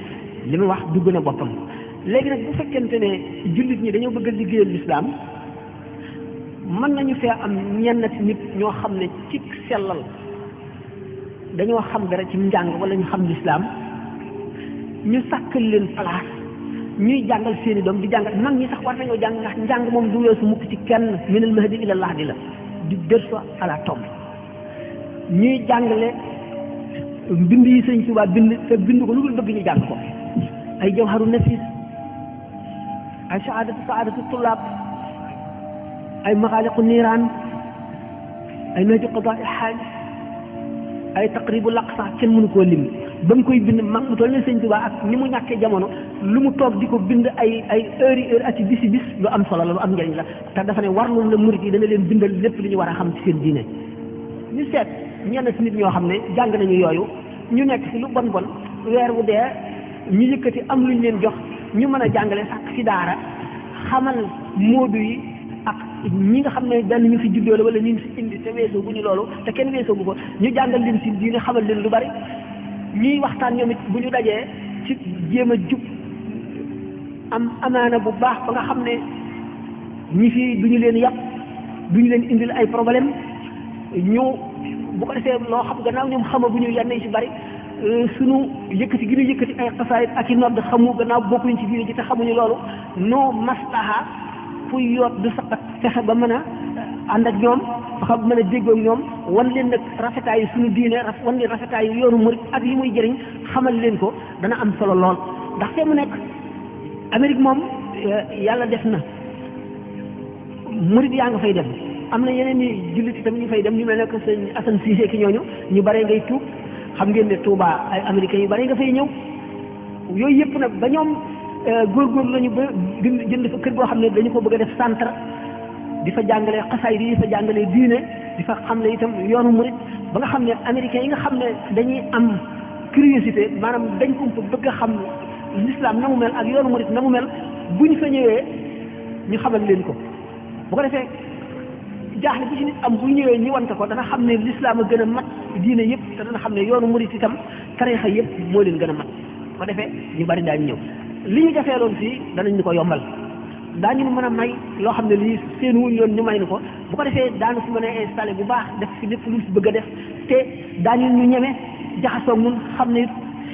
li mu wax dugg na boppam léegi nag bu fekkente ne jullit ñi dañoo bëgg a liggéeyal lislaam mën nañu fee am ñenn ci nit ñoo xam ne ci sellal dañoo xam dara ci njàng wala ñu xam lislaam ñu sàkkal leen place ñuy jàngal seeni doom di jàngal mag ñi sax war nañoo jàng ndax njàng moom du weesu mukk ci kenn minal mahdi ila lahdi la di berceau à la tombe ñuy jàngale mbind yi Sëñ Tuubaa bind te bind ko lu dul bëgg ñu jàng ko ay jawharu nafis ay saadatu tullaab ay maxaaliqu niiraan ay nahju qadaa il xaaj ay taqribu laqsa kenn mënu koo lim ba mu koy bind mag mu toll ne Sëñ Tuubaa ak ni mu ñàkkee jamono lu mu toog di ko bind ay heure ak ci bisi bis lu am solo la lu am njëriñ la te dafa ne warloon na murit yi dana leen bindal lépp li ñu war a xam ci seen diine ñu seet ñenn si nit ñoo xam ne jàng nañu yooyu ñu nekk ci lu bon bon weer wu dee ñu yëkkati am luñ leen jox ñu mën a jàngale sax ci daara xamal moodu yi ak ñi nga xam ne benn ñu fi juddoo la wala ñu fi indi te weesoo bu ñu loolu te kenn weesoo bu ko ñu jàngal leen ci diine xamal leen lu bari ñuy waxtaan ñoom it bu ñu dajee ci jéem a jub am amaana bu baax ba nga xam ne ñi fi duñu leen yàpp duñu leen indil ay problème ñu bu ko defee loo xam gannaaw ñoom xamaguñu yenn yi ci bari suñu yëkkati gi ñu yëkkati ay xasaayit ak i nodd xamu gannaaw bokkuñ ci diine ji te xamuñu loolu no maslaha fuy yoot du saqat fexe ba mën a ànd ak ñoom fexe ba mën a déggoo ak ñoom wan leen nag rafetaayu suñu diine wan leen rafetaayu yoonu murid ak yi muy jëriñ xamal leen ko dana am solo lool ndax fee mu nekk Amérique moom yàlla def na murid yaa nga fay dem am na yeneen ni jullit itam ñu fay dem ñu mel ne que sëñ Assane Cissé ki ñooñu ñu bare ngay tuub xam ngeen ne Touba ay américains yu bare nga fay ñëw yooyu yëpp nag ba ñoom góorgóorlu lañu ba jënd fa kër goo xam ne dañu ko bëgg a def centre di fa jàngalee xasaay di fa jàngalee diine di fa xam ne itam yoonu murid ba nga xam ne américains yi nga xam ne dañuy am curiosité maanaam dañ ko bëgg a xam l'islam na mu mel ak yoonu murid na mu mel bu ñu fa ñëwee ñu xamal leen ko bu ko defee jaaxle bu ci nit am bu ñëwee ñu wante ko dana xam ne l'islam a gën a mat diine yëpp te dana xam ne yoonu murid itam tarixa yëpp moo leen gën a mat bu ko defee ñu bari daañu ñëw li ñu defee loon fii danañ ñu ko yombal daañu mën a may loo xam ne lii seen wuñ yoon ñu may ni ko bu ko defee daanu fi mën a installé bu baax def fi lépp lu si bëgg a def te daañu ñu ñeme jaxasoog ñun xam ne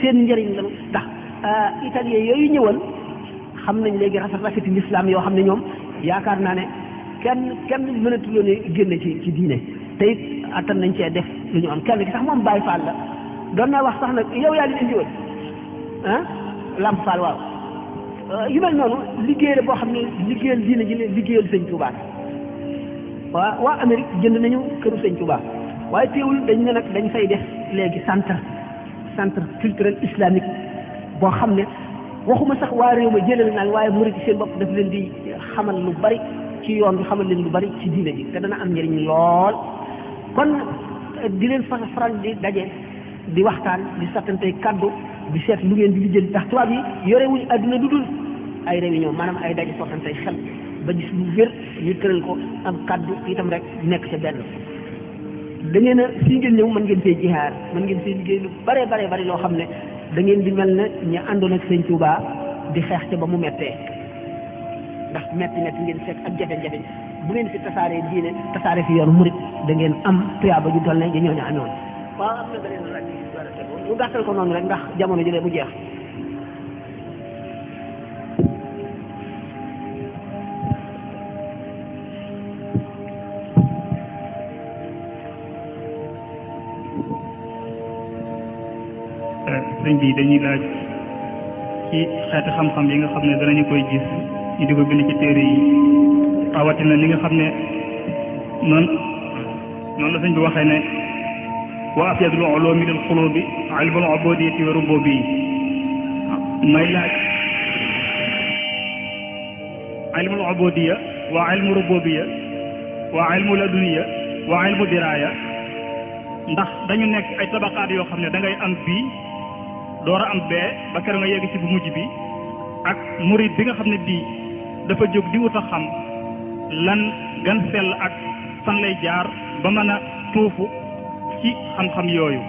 seen njëriñ lañu ndax italien yooyu ñëwal xam nañ léegi rafeti l'islam yoo xam ne ñoom yaakaar naa ne kenn mënatu loon génne ci diine te it attan nañ cee def lu ñu am kenn ki sax moom Baye Fall la doon naa wax sax nag yow yaa leen indiwoon ah Lamp Fall waaw yu mel noonu liggéey la boo xam ne liggéeyal diine ji liggéeyal sëñ Touba waa Amérique jënd nañu këru sëñ Touba waaye teewul dañ ne nag dañ fay def léegi centre culturel islamique boo xam ne waxuma sax waa réew ma jëlal naan waaye murid seen bopp daf leen di xamal lu bari ci yoon bi xamal leen lu bari ci diine ji te dana am njëriñ lool kon di leen faral di daje di waxtaan di sattante kaddu di seet lu ngeen di lijjanti ndax tubaab yi yore wuñ àdduna lu dul ay réunion maanaam ay daje sottante xel ba gis lu wér ñu tëral ko am kaddu itam rek nekk ca benn da ngeen a fii ngeen ñëw mën ngeen fee jihaar mën ngeen fee liggéey lu bare loo xam ne da ngeen di mel ne ñu àndoon ak sëñ Touba di xeex ca ba mu mettee ndax metti ngeen fekk ak jafe-jafe bu ngeen fi tasaaree diine tasaare fi yoonu murit da ngeen am tuyaaba ju toll ne ja ñooñu amoon waaw am na beneen laaj ñu gàttal ko noonu rek ndax jamono jëlee bu jeex
sëñ bi dañuy laaj ci xeeti xam-xam yi nga xam ne danañu koy gis ñu di ko bind ci téere yi rawatina li nga xam ne noonu la sëñ bi waxee ne wa afyadul ulumi lil qulubi ilmul ubudiyati wa rububi may laaj ilmul ubudiya wa ilmu rububiya wa ilmu laduniya wa ilmu diraya ndax dañu nekk ay tabaqaat yoo xam ne da ngay am bii door a am bee ba keroog nga yegg ci bu mujj bi ak murid bi nga xam ne bii dafa jóg di wut a xam lan gan sell ak fan lay jaar ba mën a tuufu ci xam-xam yooyu.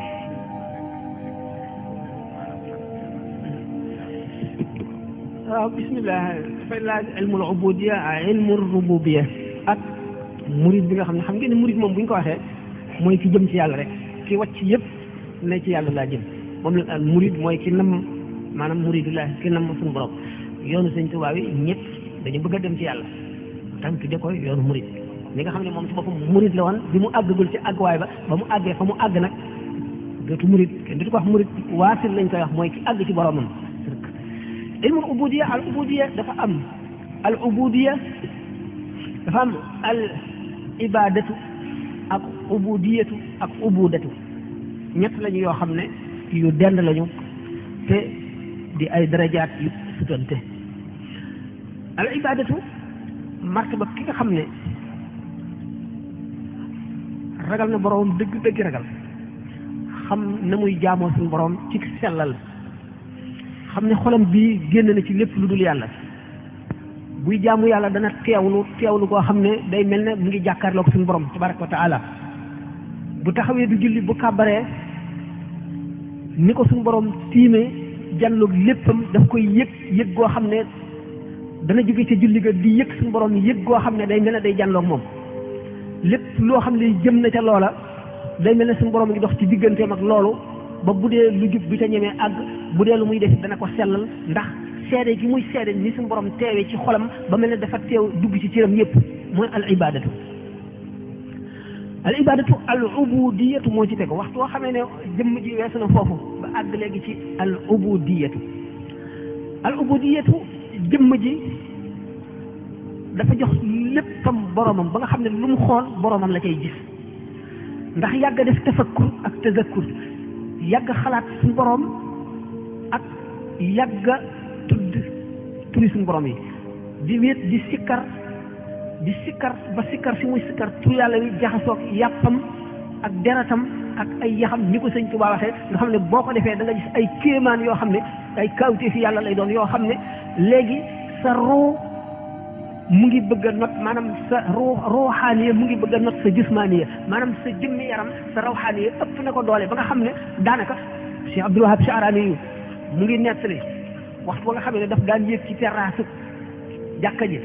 waaw bismillah dafay laaj ilmul ubudiya ilmu rububiya ak murid bi nga xam ne xam ngeen ne murid moom bu ñu ko waxee mooy ki jëm ci yàlla rek ki wàcc yëpp ne ci yàlla laa jëm moom la al murid mooy ki nam maanaam muridullah ki nam suñu borom yoonu sëñ Tuubaa yi ñëpp dañu bëgg a dem ci yàlla tànk de koy yoonu murid li nga xam ne moom ci boppam murid la woon bi mu àggagul ci àgguwaay ba mu àggee fa mu àgg nag dootu murid kenn dootu ko wax murid waasil lañ koy wax mooy ki àgg ci boromam ilmul ubudiya al ubudiya dafa am al ubudiya dafa am al ibadatu ak ubudiyatu ak ubudatu ñett lañu yoo xam ne yu dend lañu te di ay darajaat yu sutante al ibadatu martaba ki nga xam ne ragal na boroom dëgg ragal xam na muy jaamoo suñu boroom ci sellal xam ne xolam bii génn na ci lépp lu dul yàlla buy jaamu yàlla dana teewlu koo xam ne day mel ne mu ngi jàkkaarloo ko suñu borom tabaraka wa taala bu taxawee du julli bu kàbbaree ni ko suñu borom tiimee jàlloog léppam daf koy yëg goo xam ne dana jóge ca julli ga di yëg suñu borom yëg goo xam ne day mel ne day jàlloog moom lépp loo xam ne jëm na ca loola day mel ne suñu borom ngi dox ci digganteem ak loolu ba bu dee lu jub du ca ñemee àgg bu dee lu muy def dana ko sellal ndax seede gi muy seede ni suñu borom teewee ci xolam ba mel ne dafa teew dugg ci cëram yépp mooy al ibadatu al ubudiyatu moo ci tegu waxtu woo xamee ne jëmm ji weesu na foofu ba àgg léegi ci al ubudiyatu jëmm ji dafa jox léppam boromam ba nga xam ne lu mu xool boromam la cay gis ndax yàgg def tafakkur ak tazakkur yàgg xalaat suñu borom ak yàgg turi suñu borom yi di wéet di sikkar ba sikkar si muy sikkar tur yàlla wi jaxasoog yàppam ak deratam ak ay yaxam ni ko sëñ Tuubaa waxee nga xam ne boo ko defee da nga gis ay kéemaan yoo xam ne ay kawte fi yàlla lay doon yoo xam ne léegi sa ruu mu ngi bëgg a not maanaam sa ruuxaaniya mu ngi bëgg a not sa jismaaniya maanaam sa jëmmi yaram sa rawxaaniya ëpp na ko doole ba nga xam ne daanaka Cheikh Abdul Wahab Sha'rani yu mu ngi nettali waxtu ba nga xam ne daf daan yéeg ci terrasse jàkka ji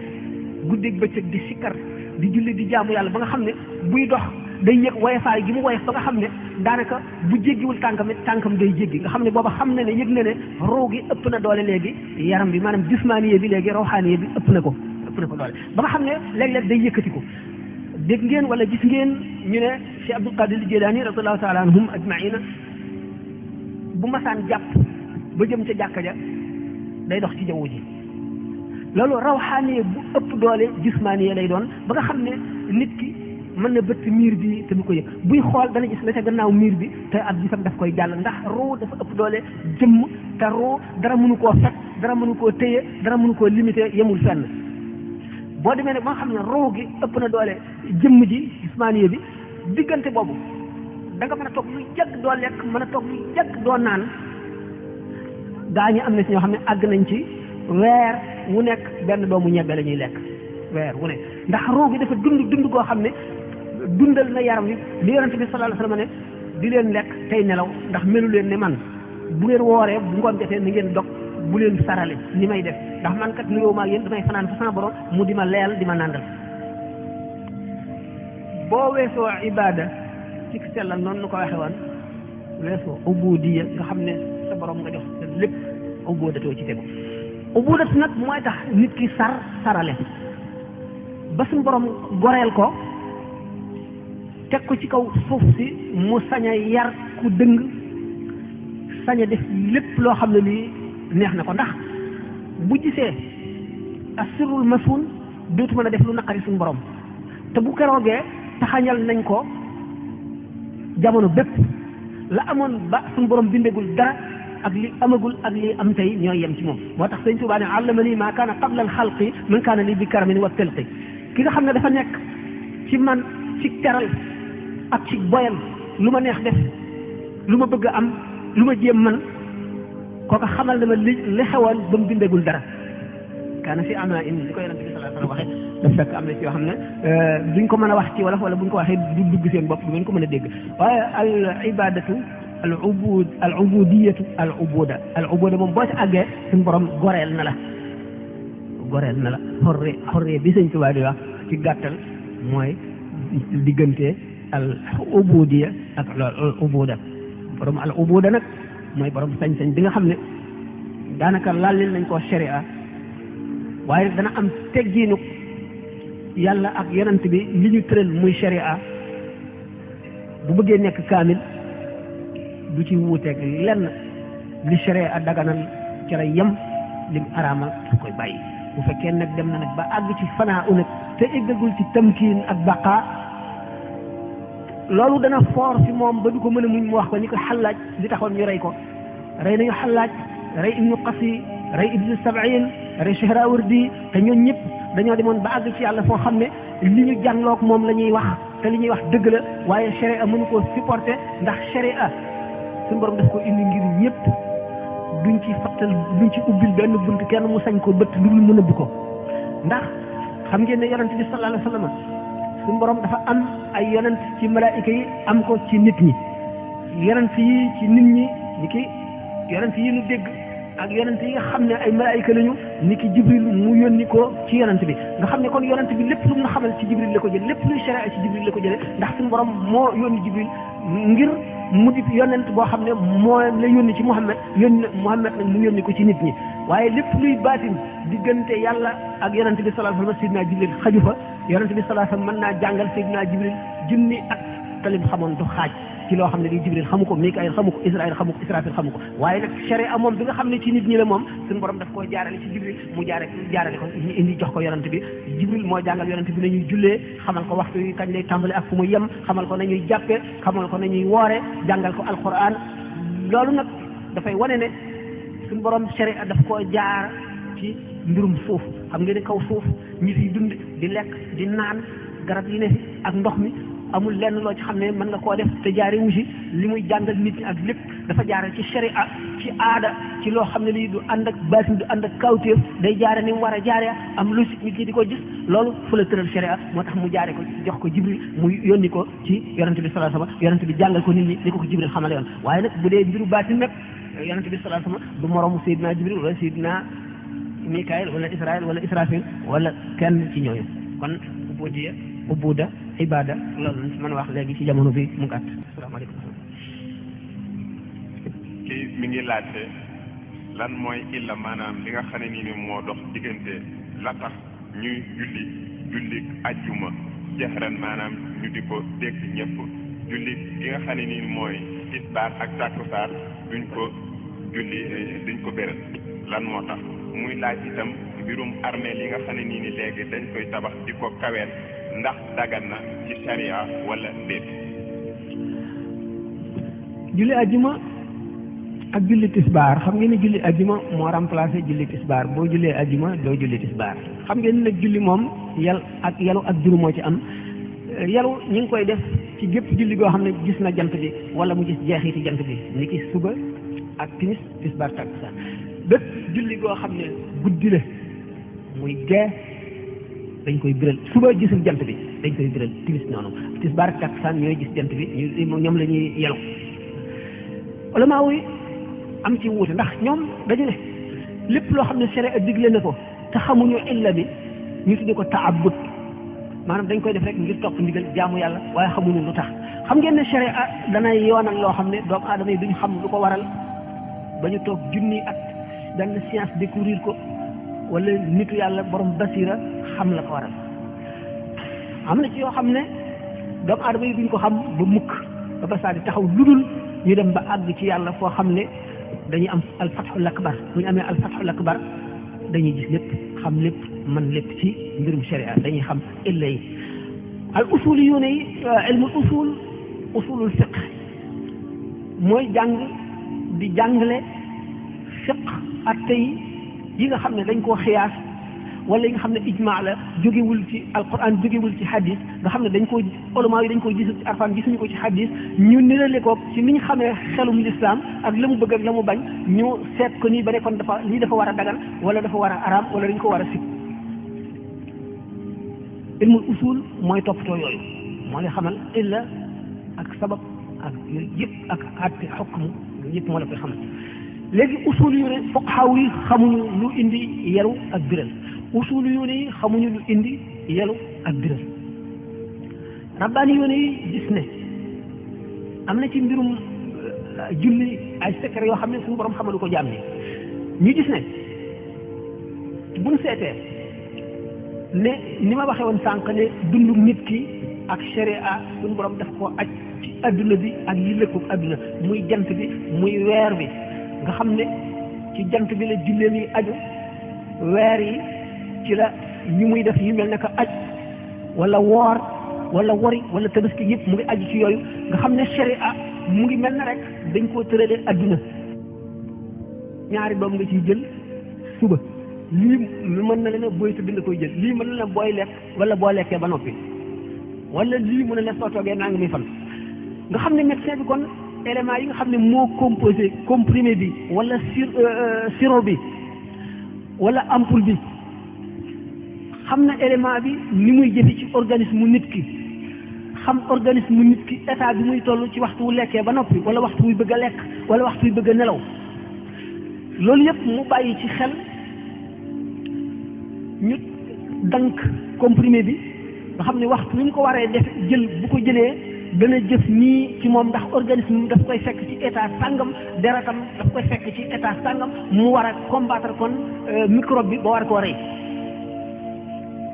guddeeg bëccëg di sikkar di julli di jaamu yàlla ba nga xam ne buy dox day yëg woyofaay gi mu woyof ba nga xam ne daanaka bu jéggiwul tànkam day jéggi nga xam ne booba xam na ne yëg na ne ruu gi ëpp na doole léegi yaram bi maanaam jismaaniya bi léegi rawxaaniya bi ëpp na ko doole ba nga xam ne léeg-léeg day yëkkati ko dégg ngeen wala gis ngeen ñu ne Cheikh Abdul Qadir Jilani radiyallahu taala anhum ajmaina bu masaan jàpp ba jëm ca jàkka ja day dox ci jaww ji loolu rawxaaniye bu ëpp doole jismaaniye lay doon ba nga xam ne nit ki mën na bëtt miir bi te du ko yëg buy xool dana gis la ca gannaaw miir bi te ab gisam daf koy jàll ndax ruu dafa ëpp doole jëmm te ruu dara mënu koo fekk dara mënu koo téye dara mënu koo limité yemul fenn boo demee nag ba nga xam ne ruu gi ëpp na doole jëmm ji jismaaniye bi diggante boobu da nga mën a toog lu yàgg doo lekk mën a toog lu yàgg doo naan gaañu am na si ñoo xam ne àgg nañ ci weer wu nekk benn doomu ñebbe la ñuy lekk weer wu nekk ndax ruu gi dafa dund goo xam ne dundal na yaram wi li yonente bi sallallahu alayhi wasallam ne di leen lekk tey nelaw ndax melu leen ne man bu ngeen wooree bu ngoon jotee ni ngeen dog bu leen sarale ni may def ndax man kat niroo maag yéen damay fanaan fa sama borom mu di ma leel di ma nàndal boo weesoo ibada ci sellal noonu nu ko waxe woon weesoo ubudiya nga xam ne sa borom nga jox sa lépp ubudatoo ci tegu ubudat nag mooy tax nit ki sarale ba suñu borom goreel ko teg ko ci kaw suuf si mu sañ a yar ku dëng sañ a def lépp loo xam ne lii neex na ko ndax bu gisee asirul masun dootu mën a def lu naqari suñu borom te bu keroogee taxañal nañ ko jamono bépp la amoon ba suñu borom bindegul dara ak li amagul ak li am tey ñooy yem ci moom moo tax sëñ Tuubaa ne allamani maa kaana qabla al xalqi man kaana li bi karamin wa tilqi ki nga xam ne dafa nekk ci man ci teral ak ci boyal lu ma neex def lu ma bëgg a am lu ma jéem man kooka xamal na ma li xewoon ba mu bindegul dara kaana fi ama in li ko yonent bi sallallahu alayhi wa sallam waxee daf fekk am na ci yoo xam ne duñ ko mën a wax ci wolof wala buñ ko waxee du dugg seen bopp du ngeen ko mën a dégg waaye al ibadatu al ubuda moom boo ci àggee suñu borom goreel na la xorre bi sëñ Tuubaa di wax ci gàttal mooy diggante al ubudiya ak al ubuda borom al ubuda nag mooy borom sañ-sañ bi nga xam ne daanaka laalil nañ koo sharia waaye dana am teggiinu yàlla ak yonent bi li ñu tëral muy sharia bu bëggee nekk kaamil du ci wuuteeg lenn li sharia daganal ci la yem lim araamal su koy bàyyi bu fekkee nag dem na nag ba àgg ci fanaa u nag te eggagul ci tamkiin ak baqa loolu dana foor fi moom ba du ko mën a muñ mu wax ko ni ko xallaaj li taxoon ñu rey ko rey nañu xallaaj rey ibnu qasi rey ibnu sabain rey Suhrawardi te ñoom ñëpp dañoo demoon ba àgg ci yàlla foo xam ne li ñu jànloog moom la ñuy wax te li ñuy wax dëgg la waaye sharia mënu koo supporter ndax sharia suñu borom daf ko indi ngir ñëpp duñ ci fattal duñ ci ubbil benn bunt kenn mu sañ ko bëtt lu dul mën a bu ko ndax xam ngeen ne yonent bi sallallahu alayhi wa sallam suñu borom dafa am ay yonent ci malaayika yi am ko ci nit ñi yonent yi ci nit ñi ni ki yonent yi nu dégg ak yonent yi nga xam ne ay malaayika lañu ni ki jibril mu yónni ko ci yonent bi nga xam ne kon yonent bi lépp lu mu xamal ci jibril la ko jële lépp luy sharia ci jibril la ko jële ndax suñu borom moo yónni jibril ngir mu di yonent boo xam ne moo la yónni ci Muhammad yónni Muhammad nag mu yónni ko ci nit ñi waaye lépp luy baatin diggante yàlla ak yonent bi sallallahu alayhi wa sallam Seydina Jibril xaju fa yonent bi sallallahu alayhi wa sallam mën naa jàngal Seydina Jibril junni ak talim xamoon du xaaj ci loo xam ne di Jibril xamu ko Mikaayil xamu ko Israël xamu ko Israfil xamu ko waaye nag sharia moom bi nga xam ne ci nit ñi la moom suñu borom daf koo jaarale ci Jibril mu jaarale ko ñu indi jox ko yonent bi Jibril moo jàngal yonent bi nañuy jullee xamal ko waxtu yi kañ lay tàmbale ak fu mu yem xamal ko nañuy jàppe xamal ko nañuy woore jàngal ko alquran loolu nag dafay wane ne suñu borom sharia daf koo jaar ci mbirum suuf xam nga ne kaw suuf ñi fi dund di lekk di naan garab yi ne fi ak ndox mi amul lenn loo ci xam ne mën nga koo def te jaare wu si li muy jàngal nit ñi ak lépp dafa jaare ci sharia ci aada ci loo xam ne lii du ànd ak baatin du ànd ak kawtéef day jaare ni mu war a jaare am logique nit ñi di ko gis loolu fu la tëral sharia moo tax mu jaare ko jox ko Jibril mu yónni ko ci yonent bi sallallahu alayhi wasallam yonent bi jàngal ko nit ñi li ko Jibril xamale woon waaye nag bu dee mbiru baatin nag yonent bi sallallahu alayhi wasallam du moroomu Seydina Jibril wala Seydina Mikaayil wala Israël wala Israfil wala kenn ci ñooñu kon ubuda ibada loolu lañ ci mën a wax léegi ci jamono bi mu gàtt. asalaamaaleykum.
kii mi ngi laajte lan mooy illa maanaam li nga xam ne nii moo dox diggante la tax ñuy julli ajjuma jahran maanaam ñu di ko dégg ñëpp julli gi nga xam ne nii mooy tisbaar ak takkusaan duñ ko béral lan moo tax muy laaj itam mbirum armée li nga xam ne nii léegi dañ koy tabax di ko kaweel ndax dagan na ci sharia wala déet.
julli ajjuma ak julli tisbaar xam ngeen ne julli ajjuma moo remplacé julli tisbaar boo jullee ajjuma doo julli tisbaar xam ngeen ne nag julli moom yalu ak juru moo ci am yalu ñu ngi koy def ci gépp julli goo xam ne gis na jant bi wala mu gis jeexiti jant bi ni ki suba ak timis tisbaar takkusaan bépp julli goo xam ne guddi la muy gee dañ koy biral suba gisul jant bi dañ koy biral timis noonu tisbaar ak takkusaan ñooy gis jant bi ñoom la ñuy yelu ulama yi am ci wuute ndax ñoom dañu ne lépp loo xam ne sharia digle na ko te xamuñu illa bi ñu tudde ko taabud maanaam dañ koy def rek ngir topp ndigal jaamu yàlla waaye xamuñu lu tax xam ngeen ne sharia danay yoonal loo xam ne doomu aadama yi duñ xam lu ko waral ba ñu toog junni at benn science découvrir ko wala nitu yàlla borom basira xam la ko waral am na ci yoo xam ne doomu aadama yi duñ ko xam ba mukk ba saa di taxaw ludul ñu dem ba àgg ci yàlla foo xam ne dañuy am alfathul akbar bu ñu amee alfathul akbar dañuy gis lépp xam lépp man lépp ci mbirum sharia dañuy xam illa yi al usul yu ne ilmul usulul fiqh mooy jàng di jàngale fiqh ak tey yi nga xam ne dañ koo xiyaas wala yi nga xam ne ijmaa la jógewul ci alquran jógewul ci hadis nga xam ne dañ koo ulama yi dañ koy gisul ci alquran gisuñu ko ci hadis ñu nirale ko ci ni ñu xamee xelum lislaam ak la mu bëgg ak la mu bañ ñu seet ko nii ba ne kon lii dafa war a dagan wala dafa war a araam wala dañ ko war a sib ilmul usul mooy toppatoo yooyu moo lay xamal illa ak sabab ak yooyu yëpp ak àtte xukm yëpp moo la koy xamal léegi usul yu ne fuqahaa yi xamuñu lu indi yaru ak biral usul yu ne xamuñu lu indi yaru ak biral rabbaani yu ne gis ne am na ci mbirum julli ay secret yoo xam ne suñu borom xamalu ko jaam ni ñu gis ne buñ seetee ne ni ma waxee woon sànq ne dundu nit ki ak sharia suñu borom daf koo aj ci adduna bi ak yi lëkku adduna muy jant bi muy weer bi nga xam ne ci jant bi la julleem yi aju weer yi ci la yi muy def yu mel ne que aj wala woor wala wori wala tabaski yëpp mu ngi aju ci yooyu nga xam ne sharia mu ngi mel na rek dañ koo tëralee adduna ñaari doom nga ciy jël suba lii mën na leen booy tëdd nga koy jël lii mën na leen booy lekk wala boo lekkee ba noppi wala lii mu ne la soo toogee naa ngi muy fan nga xam ne médecin bi kon élément yi nga xam ne moo composé comprimé bi wala sirop bi wala ampoule bi xam na élément bi ni muy jëfe ci organisme nit ki xam organisme nit ki état bi muy toll ci waxtu wu lekkee ba noppi wala waxtu wuy bëgg a lekk wala waxtu wuy bëgg a nelaw loolu yëpp mu bàyyi ci xel ñu dank comprimé bi nga xam ne waxtu wi mu ko waree def jël bu ko jëlee dana jëf nii ci moom ndax organisme daf koy fekk ci état sàngam deretam daf koy fekk ci état sàngam mu war a combattre kon microbe bi ba war koo rey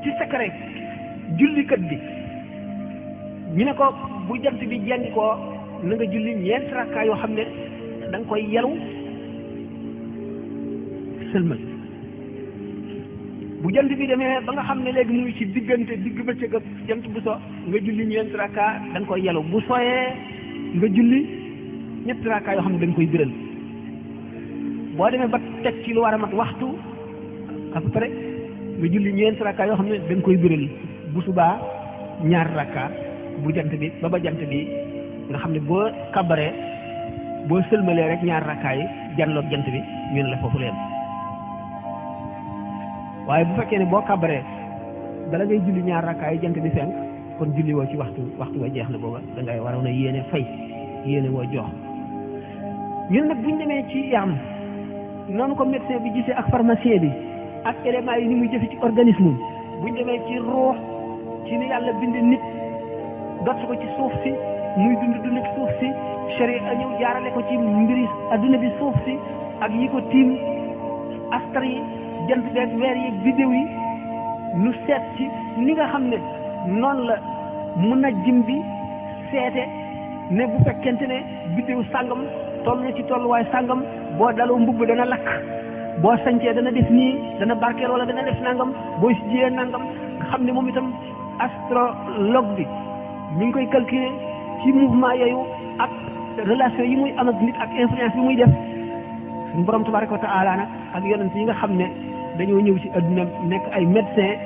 ci secret jullikat bi ñu ne ko bu jant bi jengi ko na nga julli ñeenti rakkaa yoo xam ne da nga koy yelu sëlmal bu jant bi demee ba nga xam ne léegi mu ngi ci diggante digg bëccëg ak jant bu so nga julli ñeenti rakkaa da nga koy yelu bu sooyee nga julli ñetti rakkaa yoo xam ne da nga koy biral boo demee ba teg ci lu war a mat waxtu à peu près nga julli ñeenti rakkaa yoo xam ne da nga koy biral bu subaa ñaar rakkaa bu jant bi ba jant bi nga xam ne boo kabaree boo sëlmalee rek ñaar rakkaa yi janloog jant bi ñu ne la foofu leen waaye bu fekkee ne boo kabaree bala ngay julli ñaar rakkaa yi jant bi fenk kon julli woo ci waxtu wa jeex na booba da ngay waroon a yéene fay yéene woo jox ñun nag buñ demee ci yaram noonu ko médecin bi gisee ak pharmacien bi ak éléments yi ni muy jëfe ci organisme buñ demee ci ruux ci ni yàlla bind nit dott ko ci suuf si muy dund suuf si sharia ñëw jaarale ko ci mbiri adduna bi suuf si ak yi ko tiim astar yi jant beeg weer yi bidéew yi nu seet ci ni nga xam ne noonu la mun a jim bi seete ne bu fekkente ne bidéew sàngam toll na ci tolluwaay sàngam boo daloo mbubb dana lakk boo sañcee dana def nii dana barkeel wala dana def nangam boo si jiyee nangam nga xam ne moom itam astrologue bi mi ngi koy calculer ci mouvement yooyu ak relation yi muy am ak nit ak influence yi muy def suñu borom tabaraka wa taala nag ak yonent yi nga xam ne dañoo ñëw ci adduna nekk ay médecin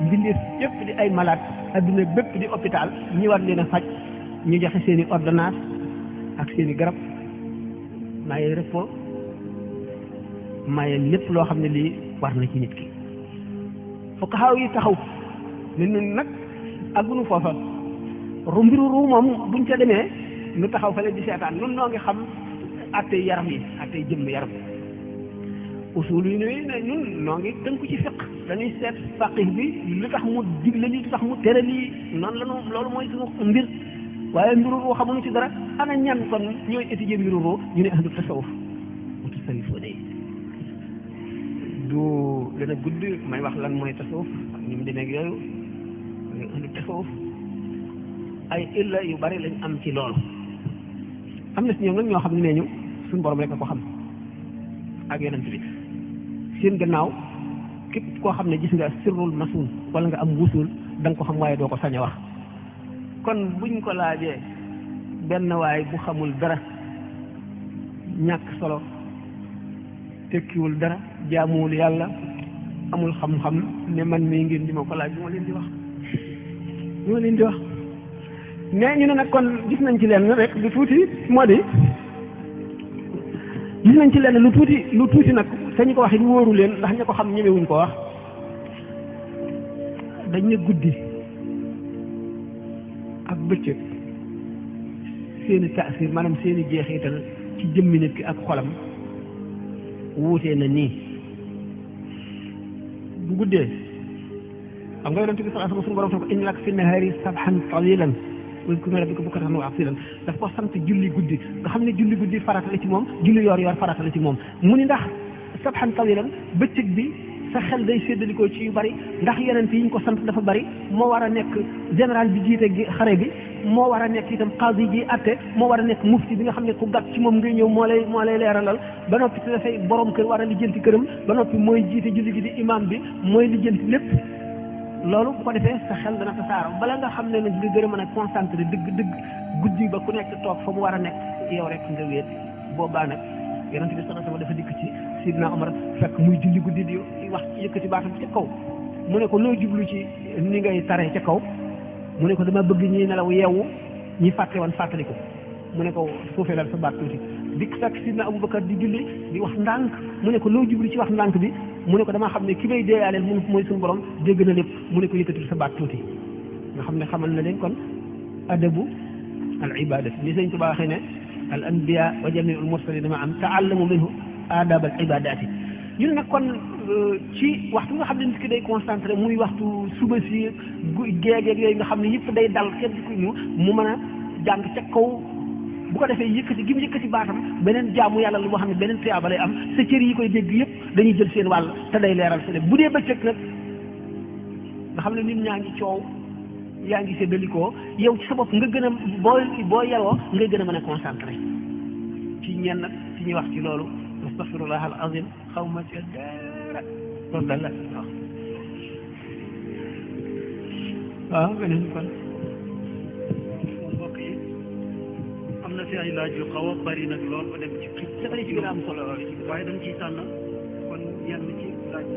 mbindeef yëpp di ay malade adduna bépp di hôpital ñi war leen a faj ñu joxe seen i ordonnance ak seen i garab maye repos maye lépp loo xam ne lii war na ci nit ki fokk xaw yi taxaw ne nun nag àggunu foofa mbiru ruu moom buñ ca demee nu taxaw fale di seetaan nun noo ngi xam attey yaram yi attey jëmm yaram usul yi ne ñun noo ngi tënku ci fiq dañuy seet faqih bi lu tax mu digle lii lu tax mu tere lii noonu la ñu loolu mooy suñu mbir waaye mbiru ruu xamuñu ci dara ana ñan kon ñooy étudier mbiru ruu ñu ne ahlu tasawuf mu tasawufoo day du dana gudd may wax lan mooy tasawuf ak ni mu demee ak yooyu ahlu tasawuf ay illa yu bari lañ am ci loolu am na si ñoom nag ñoo xam ne nee ñu suñu borom rek a ko xam ak yonent bi seen gannaaw képp koo xam ne gis nga sirrul masuun wala nga am wusul da nga ko xam waaye doo ko sañ a wax kon buñ ko laajee benn waay bu xamul dara ñàkk solo tekkiwul dara jaamuwul yàlla amul xam-xam ne man mii ngeen di ma ko laaj bu ma leen di wax nee ñu ne nag kon gis nañ ci leen rek lu tuuti moo di gis nañ ci leen lu tuuti nag sañu ko wax it wóoru leen ndax ña ko xam ñemewuñ ko wax dañ ne guddi ak bëccëg seeni taasir maanaam seeni jeexital ci jëmmi nit ki ak xolam wuutee na nii bu guddee xam nga yonent bi sallallahu alayhi wa sallam suñu borom ko inna laka fi nahaari sabhan tawilan wazkur rabbaka bukratan wa asilan daf ko sant julli guddi nga xam ne julli guddi farata la ci moom julli yor farata la ci moom mu ni ndax sabhan tawilan bëccëg bi sa xel day séddalikoo ci yu bari ndax yonent yi ñu ko sant dafa bari moo war a nekk général bi jiite xare bi moo war a nekk itam qaadi ji atte moo war a nekk mufti bi nga xam ne ku gàtt ci moom ngay ñëw moo lay leeralal ba noppi te dafay borom kër war a lijjanti këram ba noppi mooy jiite julli gi di imam bi mooy lijjanti lépp loolu bu ko defee sa xel dana tasaaroo bala nga xam ne nag nga gën a mën a concentré dëgg guddi ba ku nekk toog fa mu war a nekk yow rek nga wéet boobaa nag yonent bi sallallahu alayhi wasallam dafa dikk ci Sidna Omar fekk muy julli guddi di wax yëkkati baatam ca kaw mu ne ko loo jublu ci ni ngay taree ca kaw mu ne ko dama bëgg ñi nelaw yeewu ñi fàtte woon fàttaliku mu ne ko suufee dal sa baat tuuti dikk fekk sidna Abubakar di julli di wax ndànk mu ne ko loo jublu ci wax ndànk bi mu ne ko damaa xam ne ki may deeyaaleel mu mooy suñu borom dégg na lépp mu ne ko yëkkatil sa baat tuuti nga xam ne xamal na leen kon adabu al ibadat ni sëñ Tuubaa waxee ne al anbiya wa jamiu al mursalina ma am taallamu minhu adab al ibadati ñun nag kon ci waxtu nga xam ne nit ki day concentré muy waxtu suba si géegeeg yooyu nga xam ne yëpp day dal kenn ku mu mën a jàng ca kaw bu ko defee yëkkati gi mu yëkkati baatam beneen jaamu yàlla lu boo xam ne beneen tuyaaba lay am sa cër yi koy dégg yëpp dañuy jël seen wàll te day leeral sa lépp bu dee bëccëg nag nga xam ne nit ñaa ngi coow yaa ngi séddalikoo yow ci sa bopp nga gën a boo yaroo ngay gën a mën a concentré ci ñenn nag ci ñuy wax ci loolu astaghfirullah al azim xaw ma ci dara loolu dal la waaw beneen kon
mbokk yi am na fi ay laaj yu xaw a bari nag lool ba dem ci
dafa ci gën a am solo
waaye dañ ciy tànn kon yenn ci laaj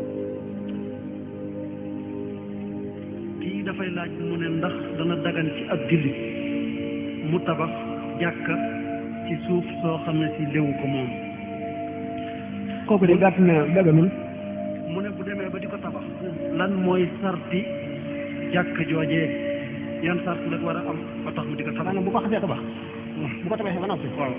kii dafay laaj mu ne ndax dana dagan ci ab jullit mu tabax jàkka ci suuf soo xam ne si léwu ko moom
kooku de gàtt na daganul
mu ne bu demee ba di ko tabax lan mooy sarti jàkk joojee yan sart la war a am ba tax mu di ko tabax
maanaam bu ko xasee tabax bu ko tabaxee ba noppi
waaw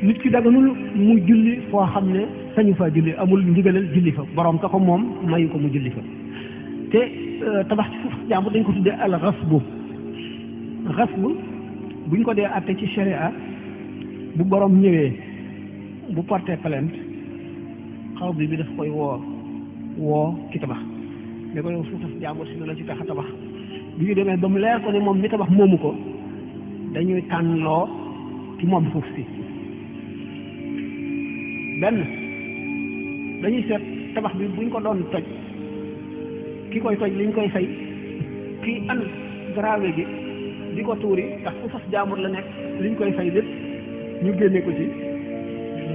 nit ki daganul mu julli foo xam ne sañu faa julli amul ndigalal julli fa borom ka ko moom mayu ko mu julli fa te tabax ci suuf jàmbur dañ ko tuddee al xasbu buñ ko dee atte ci sharia bu borom ñëwee bu porté plainte xaw bi daf koy woo ki tabax ne ko yow suuf jàmbur si la ci tax a tabax bi ñu demee ba mu leer ko ne moom mi tabax moomu ko dañuy tànnloo ci moom suuf si benn dañuy seet tabax bi buñ ko doon toj ki koy toj liñ koy fay kii an gravé gi di ko tuuri ndax fu fas jaamur la nekk liñ koy fay lépp ñu génne ko ci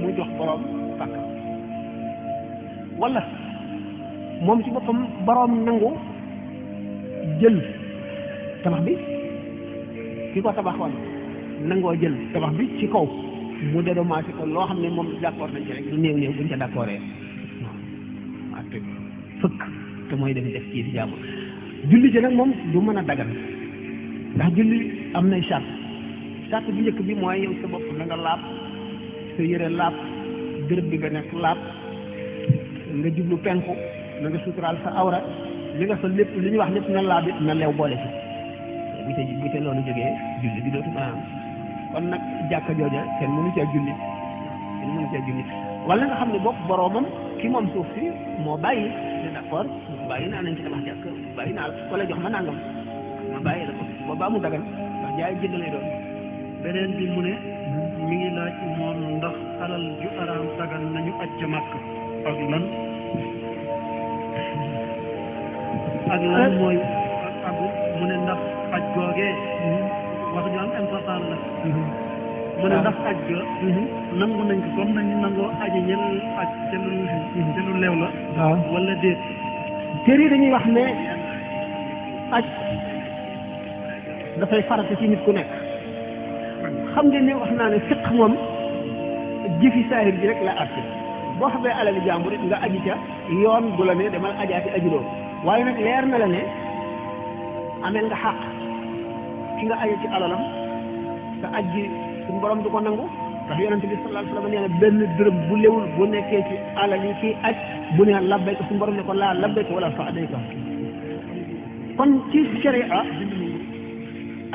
mu jox borom pàkk wala moom ci boppam borom nangu jël tabax bi ki ko tabaxoon nangoo jël tabax bi ci kaw mu dédommagé ko loo xam ne moom d'accord nañ ci rek lu néew buñ ca d'accordee waaw te fëkk te mooy dem def kii di jàmbur julli ci nag moom du mën a dagan ndax julli am nay charte bi njëkk bi mooy yow sa bopp na nga laab sa yére laab béréb bi nga nekk laab nga jublu penku na nga suturaal sa awra li nga sa lépp li ñuy wax lépp na laab it na leew boole ci bu te loolu jógee julli bi dootu mën a am kon nag jàkka jooja kenn mënu cee julli wala nga xam ne bopp boroomam ki moom suuf si moo bàyyi ne d'accord bàyyi naa nañ ci tabax jàkk bàyyi naa la wala jox ma nangam ma bàyyi la ko boobaa mu dagan ndax jaay jënd lay doon
beneen bi mu ne mi ngi laaj moom ndax alal ju araam dagan nañu aj ca màkk ak lan mooy ak mu ne ndax aj googee wax ju am important la mu ne ndax aj ga nangu nañ ko comme nañu nangoo aji ñel aj te lu leew la wala déet
téere yi dañuy wax ne aj dafay farata ci nit ku nekk xam ngeen ne wax naa ne fiq moom jëfi saahir bi rek la àtte boo xamee alali jàmbur it nga aji ca yoon du la ne demal ajaati ajuloo waaye nag leer na la ne ameel nga xàq ki nga aje ci alalam sa aj ji suñu borom du ko nangu ndax yonente bi sallallahu alayhi wa sallam nee na benn dërëm bu léwul bu nekkee ci alal yi kii aj bu ne labbayka suñu borom ne ko laa labbayka wala fa adayka kon ci sharia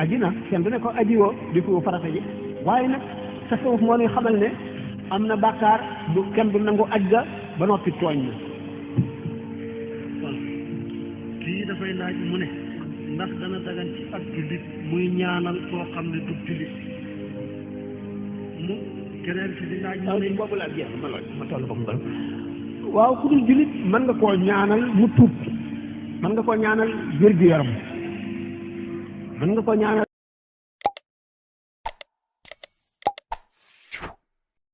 aji na kenn du ne ko aji woo di ko farata ji waaye nag sa suuf moo ñuy xamal ne am na bàkkaar du kenn du nangu aj ga ba noppi tooñ na
kii dafay laaj mu ne ndax dana dagan ci ak jullit muy ñaanal koo xam ne du jullit mu keneen fi di laaj mu ne
boobu laa jeex ma toll ko mu waaw ku dul jullit mën nga koo ñaanal mu tuub mën nga koo ñaanal wér gu yaram mën nga koo ñaanal